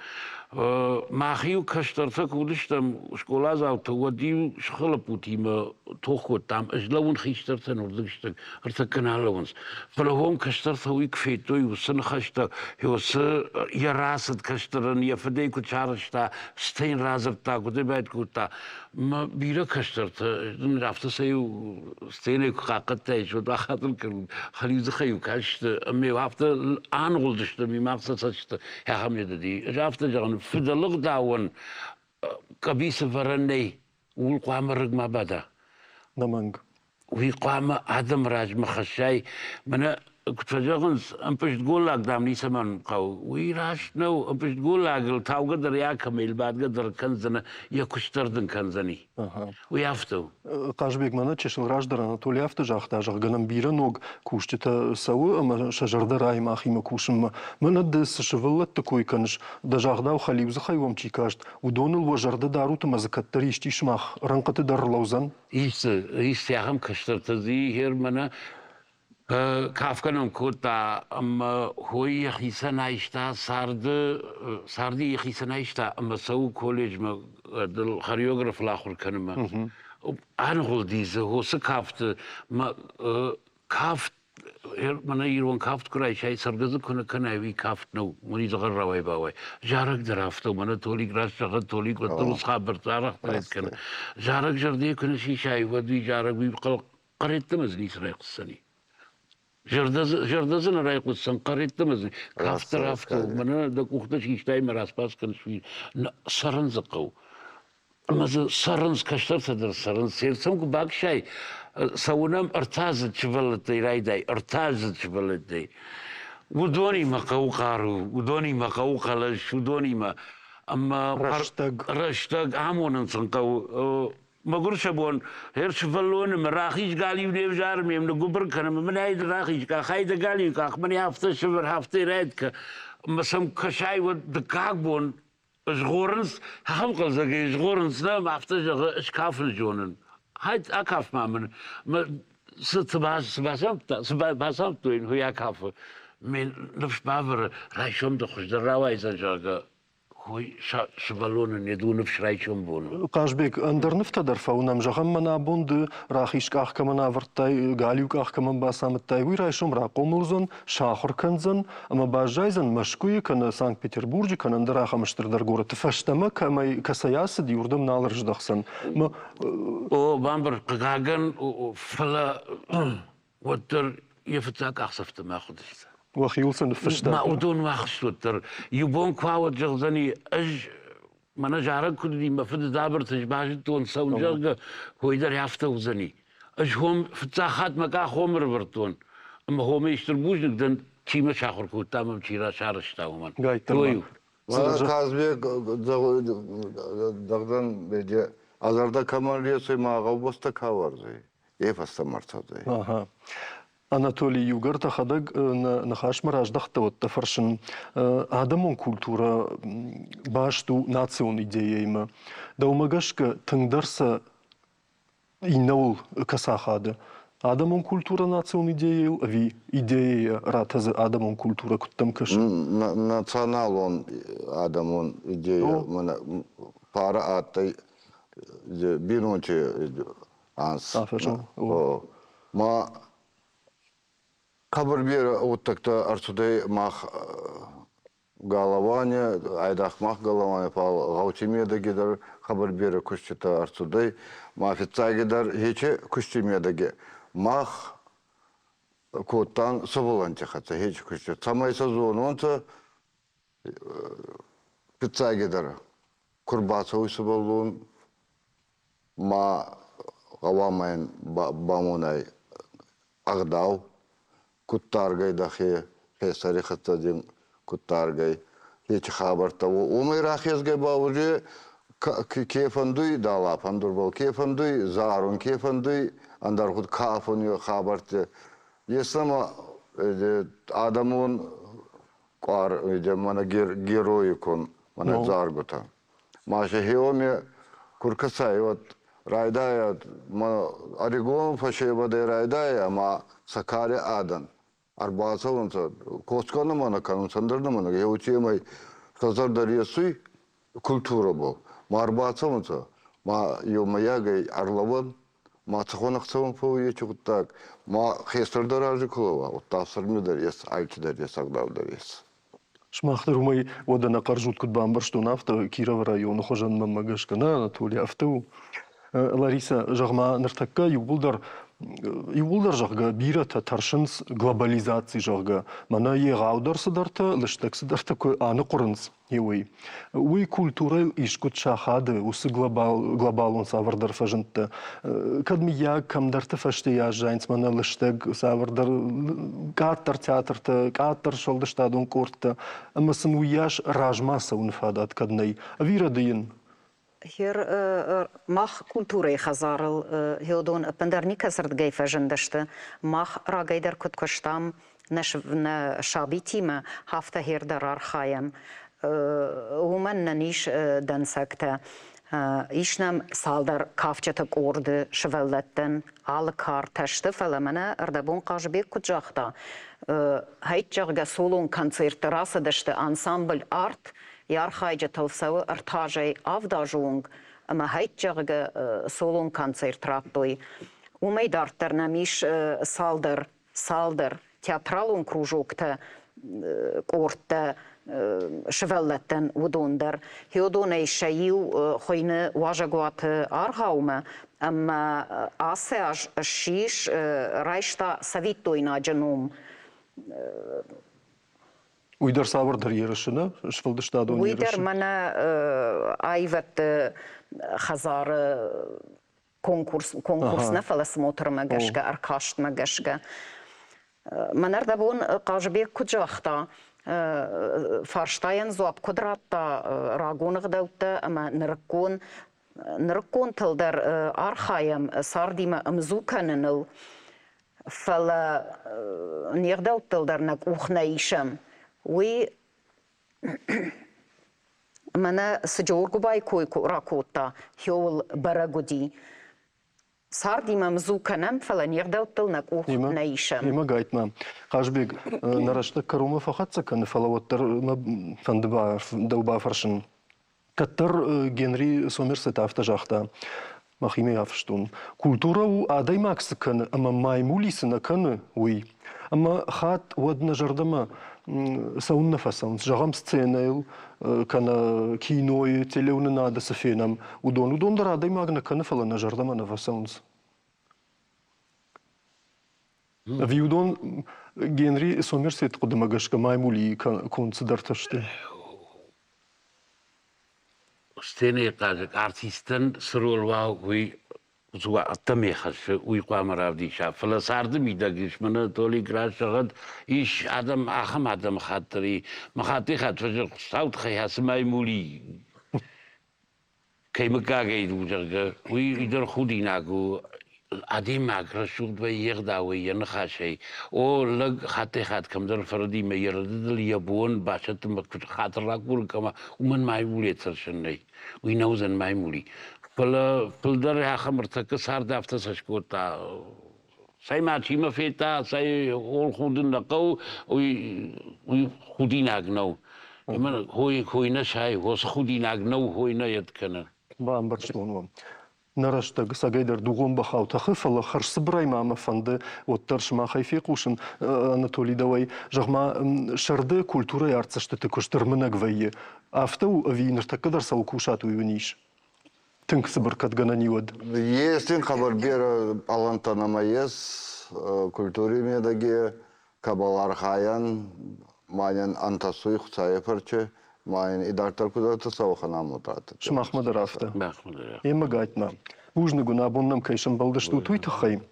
Мах-иу кӕстӕртӕ куы уыдыстӕм скъоладзаутӕ, уӕд-иу сыхы лӕппутимӕ тох кодтам. Ӕз лӕууын хистӕртӕн уырдыгстӕг, ӕртӕккӕ нал лӕууынц. Фӕлӕ уым кӕстӕртӕ уый куы федтой, уыцы ныхӕстӕ, уыцы йӕ рацыд кӕстӕрӕн йӕ фыдӕй куыд сарӕзта, стӕй йын радзырдта, куыд ӕй байд кодта. Мӕ бирӕ кӕстӕртӕ, афтӕ сӕ иу сценӕйы куы хъахъхъӕдтаис, уӕд бахатыр кӕнут, хӕлиудзыхӕй-иу кастысты ӕмӕ афтӕ аныгъуылдысты ӕмӕ мах сӕ цӕстыты ахӕм не уыди. Ӕз афтӕ зӕгъын, фыдӕлыгъдауӕн къӕбицы вӕрӕн нӕй, ууыл хъуамӕ рыг ма бада. Нӕмӕнг. Уый хъуамӕ адӕмы размӕ хӕссай. Мӕнӕ куыд фӕзӕгъынц, ӕмпъызт голлаг, дам, ницӕмӕн хъӕуы. Уый раст нӕу. Ӕмпъызт голлагыл таугӕ дӕр йӕ кӕмӕ бадгӕ дӕр кӕндзӕнӕ, йӕ куыст дӕр дын кӕндзӕни. Уый афтӕ у. Хъазбег, мӕнӕ чысыл раздӕр Анатолий афтӕ загъта, зӕгъгӕ нӕм бирӕ ног кусджытӕ цӕуы ӕмӕ сӕ зӕрдӕ райы махимӕ кусынмӕ. Мӕнӕ ды цы сывӕллӕтты кой кӕныс, дӕ загъдау хӕлиудзыхӕй уӕм чи каст, уыдоныл уӕ зӕрдӕ дарут ӕмӕ дзы кӕддӕр исчи сымах рӕнхъыты дӕр рлӕудзӕн? Ис дзы, ис дзы ахӕм кӕстӕртӕ дзы и, мӕнӕ Кафгӕ нӕм кодта ӕмӕ хой йӕхицӕн айста царды, царды йӕхицӕн айста ӕмӕ цӕуы колледжмӕ хореографыл ахуыр кӕнынмӕ. Аныгъуылди дзы уыцы кафты мӕ кафт мӕнӕ ирон кафт куы райсай, цӕргӕ дзы куы нӕ кӕнай, уый кафт нӕу, уый дзӕгъӕл рауай-бауай. Зарӕг дӕр афтӕ у, мӕнӕ Толик раст зӕгъы, Толик уӕддӕр уыцы хабӕрттӕ арӕхдӕр кӕны. Зарӕг зӕрдӕйы куы нӕ сисай, уӕд уый зарӕг уый хъӕреттӕмӕ дзы ницы райхъуысдзӕни. Зӕрдӕ дзы нӕ райхъуысдзӕн, хъӕреттӕмӕ дзы кафт дӕр афтӕ у, мӕнӕ дӕ къухтӕ систай мӕ распас кӕныс, уый цӕрын дзы хъӕуы. Ӕмӕ дзы цӕрынц, кӕстӕртӕ дӕр цӕрынц. Сердцем куы баксай, цӕуынӕм ӕртӕдзыд сывӕллӕттӕй райдай, ӕртӕдзыд сывӕллӕттӕй. Уыдонимӕ хъӕуы хъару, уыдонимӕ хъӕуы хъӕлӕс, уыдонимӕ ӕмӕ рӕстӕг, рӕстӕг амонын сын хъӕуы. Мӕгуыр сӕ бон, гъер сывӕллоны мӕ рахиз галиу не взары, ме ныггуыбыр кӕны, мӕ мын ӕй рахиз къах, ай дӕ галиу къах, мӕн афтӕ сывӕр, афтӕ райдка. Ӕмӕ сӕм кӕсай, уӕд дыккаг бон згъорынц, ахӕм хъӕлдзӕгӕй згъорынц нӕм, афтӕ зӕгъы, скафын зонын. Хайт акаф ма мын. Мӕ цы цы бацамыдтой, уый акафы. Ме ныфс бавӕры, райсом дӕ хуыздӕр рауайдзӕн, зӕгъгӕ. Хой сывӕллоны не ду ныфс райсом боны. Хъазбег, ӕндӕр нывтӕ дӕр фӕуынӕм. Зӕгъӕм, мӕнӕ абон ды рахиз къах кӕмӕн авӕрдтай, галиу къах кӕмӕн бацамыдтай, уый райсом рахъомыл уыдзӕн, сахуыр кӕндзӕн ӕмӕ баззайдзӕн Мӕскуыйы кӕнӕ Санкт-Петербурджы кӕнӕ ӕндӕр ахӕм стырдӕр горӕты. Фӕстӕмӕ кӕмӕй кӕцӕй ацыди, уырдӕм нал ӕрыздӕхдзӕн. О, бамбар, хъыгагӕн, фӕлӕ уӕддӕр йӕ фыццаг къахдзӕфтӕ мӕ хъуыдысты. Уӕхиуыл цы ныффыста? Мӕ уыдон уӕхст уӕддӕр. Иу бон куы ауад зӕгъдзӕни, ӕз мӕнӕ зарӕг куыд уыди, мӕ фыды дзабырты ӕз базыдтон цӕуын, зӕгъгӕ, хой дӕр афтӕ уыдзӕни. Ӕз хом фыццаг хатт мӕ къах хом ӕрӕвӕрдтон, ӕмӕ хомӕй стыр бузныг дӕн, чи мӕ сахуыр кодта ӕмӕ чи сарӕзта, уымӕн. Гайттӕр Казбек зӕгъдӕн, а зӕрдӕ кӕмӕн ресуй, ма гъӕубӕстӕ ка уарзуй, е фӕстӕмӕ ӕрцӕудзӕй. Ага. Анатолий, иугӕр дӕхӕдӕг нӕ ныхасмӕ раздӕхтӕ, уӕд дӕ фӕрсын, адӕмон культурӕ баст у национ идейӕимӕ. Дӕумӕ гӕсгӕ тынгдӕр сӕ иннӕуыл кӕцы ахады? Адӕмон культурӕ национ идейӕйыл ӕви идейӕйӕ ратӕдзы адӕмон культурӕ, куыд дӕм кӕсы? Националон адӕмон идейӕ пара адтӕй бинонти анз. Ма хъӕбӕр берӕ гъуддӕгтӕ ӕрцудӕй мах галаване, айдагъ мах галаване, фал гъӕути медӕги дӕр хъӕбӕр берӕ куститӕ ӕрцудӕй. Ма фиццагидӕр хече кусти медӕги мах кодтан сувӕллӕнтти хӕццӕ хече кусти, цӕмӕй сӕ зононцӕ фиццагидӕр ку рбацӕуй сувӕллон ма гъӕуама ин бамонай ӕгъдау, куд даргӕй дӕхе хестӕри хӕццӕ дин куд даргӕй, ечи хабӕрттӕ. Уомӕй рахезгӕй ба уже ке фӕндуй дала фӕндурбӕл, ке фӕндуй зарун, ке фӕндуй ӕндӕр худ кафуни хабӕрттӕ. Ес нӕмӕ адӕмон къуар, мӕнӕ героикон, мӕнӕ заргутӕ. Ма сӕхеуоми ку ркӕсай, уӕд райдайӕд ма ӕригон фӕсевӕдӕй райдайа ӕма сӕ кари адӕн ӕрбацӕунцӕ, косгӕ нӕма нӕ кӕнунцӕ, ӕндӕр нӕма нӕ еутемӕй сӕ зӕрдӕ ресуй культурӕбӕл. Ма ӕрбацӕунцӕ, ма еумӕйагӕй ӕрлӕууӕн, ма цӕхуӕн ӕхцӕуӕн фӕууй еци гъуддаг, ма хестӕр дӕр арази ку лӕууа, удта ӕфсӕрми дӕр ес, алчидӕр ес, ӕгъдау дӕр ес. Сымах дӕр уымӕй уӕдӕ нӕ хъӕрзут куыд бамбӕрстон, афтӕ Кировы районы хуызӕн мӕнмӕ гӕсгӕ нӕ, Анатолий, афтӕ у. Ларисӕ, зӕгъ-ма, ныртӕккӕ иууылдӕр, иууылдӕр, зӕгъгӕ, бирӕтӕ тӕрсынц глобализаци, зӕгъгӕ, мӕнӕ егъаудӕр цыдӕртӕ, лыстӕг цыдӕртӕ куы аныхъуырынц, уый. Уый культурӕйыл искуыд сахады уыцы глобал, глобалон цавӕрдӕр фӕзындтӕ. Кӕд мыййаг кӕмдӕрты фӕстейӕ аззайынц мӕнӕ лыстӕг цавӕрдӕр къаддӕр театртӕ, къаддӕр сфӕлдыстадон къордтӕ, ӕмӕ сын уыйас размӕ цӕуыны фадат кӕд нӕй. Ӕви рӕдыйын? Хер мах культурӕйы хӕдзарыл уыдон ӕппындӕр никӕцырдыгӕй фӕзындысты. Мах рагӕй дӕр куыд куыстам нӕ, нӕ сабитимӕ, афтӕ хер дӕр архайӕм. Уымӕн нын ис дӕнцӕгтӕ. Ис нӕм цалдӕр кафджыты къорды сывӕллӕттӕн, алы картӕ сты, фӕлӕ мӕнӕ ӕрдӕбон Хъазыбег куыд загъта, хӕйтт, зӕгъгӕ, солон концертты рацыдысты ансамбль «Арт», йӕ архайджытыл цӕуы ӕртӕ авд азы онг, ӕмӕ хӕйтт, зӕгъгӕ, солон концерт радтой. Уымӕй дарддӕр нӕм ис цалдӕр цалдӕр театралон кружоктӕ, къордтӕ сывӕллӕттӕн уыдон дӕр. Уыдонӕй сӕ иу хуыйны уазӕгуаты аргъаумӕ ӕмӕ ацы аз ссис, райста цӕвиттойнаджы ном. Уый дӕр цавӕрдӕр ерысы, нӕ? Сфӕлдыстадон Уый дӕр мӕнӕ аивӕдты хӕдзары конкурс, конкурс нӕ, фӕлӕ смотрмӕ гӕсгӕ, ӕркастмӕ гӕсгӕ. Мӕн ӕрдӕбон Хъазыбег куыд загъта, фарстайӕн дзуапп куыд радта рагон ӕгъдӕуттӕ ӕмӕ нырыккон нырыкконтыл дӕр архайӕм цардимӕ ӕмдзу кӕныныл, фӕлӕ не гъдӕуттыл дӕр нӕ къух нӕ исӕм. Уый Мӕнӕ цы Джеоргуыбайы кой ракодта, хеуыл бӕрӕг уыди. Цардимӕ мдзу кӕнӕм, фӕлӕ не гъдӕуттыл нӕ къух нӕ исӕм. Ема гайтма. Хъазбег, нӕ рӕстӕг кӕронмӕ фӕхӕццӕ кӕны, фӕлӕ уӕддӕр мӕ фӕнды дӕу бафӕрсын. Кӕддӕр Генри Сомерсет афтӕ загъта, мӕхимӕ афыстон. Культурӕ у, адӕймаг цы кӕны ӕмӕ маймули цы нӕ кӕны, уый. Ӕмӕ хатт уӕд нӕ зӕрдӕмӕ цӕуыннӕ фӕцӕуынц, зӕгъӕм, сценӕйыл кӕнӕ кинойы, телеуынынады цы фенӕм, уыдон. Уыдон дӕр адӕймаг нӕ кӕны, фӕлӕ нӕ зӕрдӕмӕ нӕ фӕцӕуынц. Ӕви уыдон Генри Сомерсеты хъуыдымӕ гӕсгӕ маймулийы конд цыдӕртӕ сты? Сценӕйы хъазӕг артисттӕн цы роль уа, уый ӕддӕмӕ хӕссы, уый хъуамӕ равдиса. Фӕлӕ царды мидӕг ис, мӕнӕ Толик раст зӕгъӕд, ис адӕм, ахӕм адӕмыхатт дӕр и. Мӕ хаттӕй-хатт фӕзӕгъ, Хуыцау тыххӕй ацы маймули кӕй мыггагӕй у, зӕгъгӕ, уый дӕр худинаг у. Адӕймаг рӕсугъд вӕййы йе гъдауӕй, йӕ ныхасӕй. О, лӕг хаттӕй-хатт кӕмдӕр фӕрыдимӕ йӕ рӕдыдыл йӕ бон басӕттынмӕ куыд хатыр ракурын кӕма, уымӕн маймулийӕ тӕрсын нӕй. Уый нӕ уыдзӕн маймули. Фӕлӕ фылдӕр ахӕм ӕртӕккӕ цард афтӕ сӕ скодта. Цӕй ма чи мӕ федта, цӕй ол худын нӕ хъӕуы, уый, уый худинаг нӕу. Ӕмӕ хой, хой нӕ сай, хосы худинаг нӕу, хой нӕ йед кӕны. Бамбӕрстон уӕ. Нӕ рӕстӕг цӕгӕйдӕр дугъон бӕхау тӕхы, фӕлӕ хӕрзцыбырӕй ма мӕ фӕнды уӕддӕр сымахӕй фехъусын, Анатолий, дӕуӕй. Зӕгъ-ма, сӕрды культурӕйы артдзӕстыты куыст ӕрмынӕг вӕййы. Афтӕ у ӕви ныртӕккӕ дӕр цӕуыл кусат, уый уын ис? Тынг цыбыр кӕд гӕнӕн и, уӕд. Есть ин хъӕбӕр берӕ пълантӕ нӕмӕ ес культури медӕги, кӕбӕл архайӕн, ма нин ӕнтӕсуй Хуцауи фӕрче, ма ин идарддӕр куд ӕнтӕса, уӕхӕн амонд раттӕд. Сымахмӕ дӕр афтӕ. Махмӕ дӕр афтӕ. Емӕгайтма. Бузныг уын, абон нӕм кӕй сӕмбӕлдыстут, уый тыххӕй.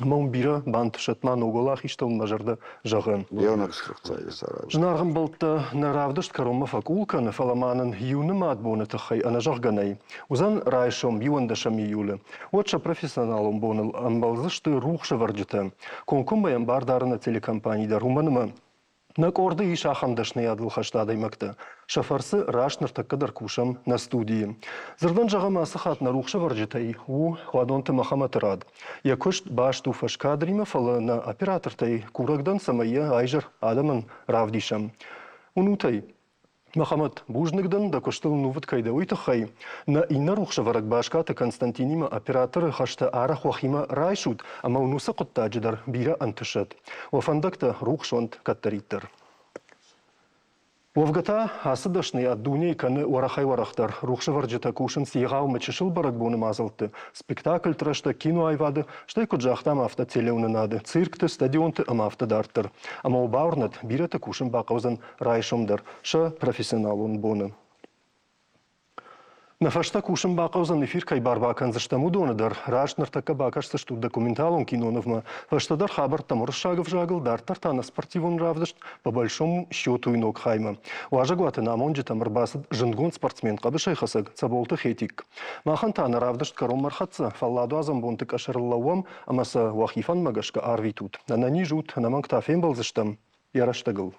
Ӕмӕ уын бирӕ бантысӕд ма ног уӕлахизтӕ уын мӕ зӕрдӕ зӕгъы. Еунӕг структурӕйы саразын. Зынаргъ ӕмбӕлттӕ, нӕ равдыст кӕронмӕ фӕкъул кӕны, фӕлӕ ма нын иу нымад боны тыххӕй ӕнӕзӕгъгӕ нӕй. Уыдзӕн райсом, иуӕндӕсӕм июлы. Уӕд сӕ профессионалон боныл ӕмбӕлдзысты рухсӕвӕрджытӕ. Комкоммӕ йӕм бар дары нӕ телекомпани дӕр, уымӕн ӕмӕ нӕ къорды ис ахӕм дӕсныйадыл хӕст адӕймӕгтӕ. Сӕ фӕрцы раст ныртӕккӕ дӕр кусӕм нӕ студийы. Дзырдӕн зӕгъӕм, ацы хатт нӕ рухсӕвӕрджытӕй у Хуадонты Мӕхӕмӕты рад. Йӕ куыст баст у фӕскадримӕ, фӕлӕ нӕ оператортӕй курӕг дӕн, цӕмӕй йӕ айзӕр адӕмӕн равдисӕм. Уынут ӕй, Мӕхӕмӕт, бузныг дын, дӕ куыстыл ӕнувыд кӕй дӕ, уый тыххӕй. Нӕ иннӕ рухсӕвӕрӕг Баскаты Константинимӕ операторы хӕстӕ арӕх уӕхимӕ райсут ӕмӕ уын уыцы хъуыддаджы дӕр бирӕ ӕнтысӕд. Уӕ фӕндӕгтӕ рухс уӕнт кӕддӕриддӕр. Уӕвгӕ та ацы дӕсныйад дунейы кӕны уӕрӕхӕй-уӕрӕхдӕр. Рухсӕвӕрджытӕ кусынц егъау ӕмӕ чысыл бӕрӕгбоны мадзӕлтты, спектакльты рӕстӕг киноаивады, стӕй куыд загътам, афтӕ телеуынынады, циркты, стадионты ӕмӕ афтӕ дарддӕр. Ӕмӕ уӕ бауырнӕд, бирӕты кусын бахъӕудзӕн райсом дӕр сӕ профессионалон боны. Нӕ фӕстӕ кусын бахъӕудзӕн эфир кӕй бар бакӕндзыстӕм, уыдоны дӕр. Раст ныртӕккӕ бакӕсдзыстут документалон кинонывмӕ. Фӕстӕдӕр хабӕрттӕм уырыссаг ӕвзагыл, дарддӕр та нӕ спортивон равдыст по большому счету ног хаймӕ. Уазӕгуаты нӕ амонджытӕм ӕрбацыд зындгонд спортсмен хъӕбысӕйхӕцӕг Цӕболты Хетик. Махӕн та нӕ равдыст кӕронмӕ ӕрхӕццӕ, фӕлладуадзӕн бонты къӕсӕрыл лӕууӕм ӕмӕ сӕ уӕхи фӕндмӕ гӕсгӕ арвитут. Ӕнӕниз ут, ӕнӕмӕнг та фембӕлдзыстӕм йӕ рӕстӕгыл.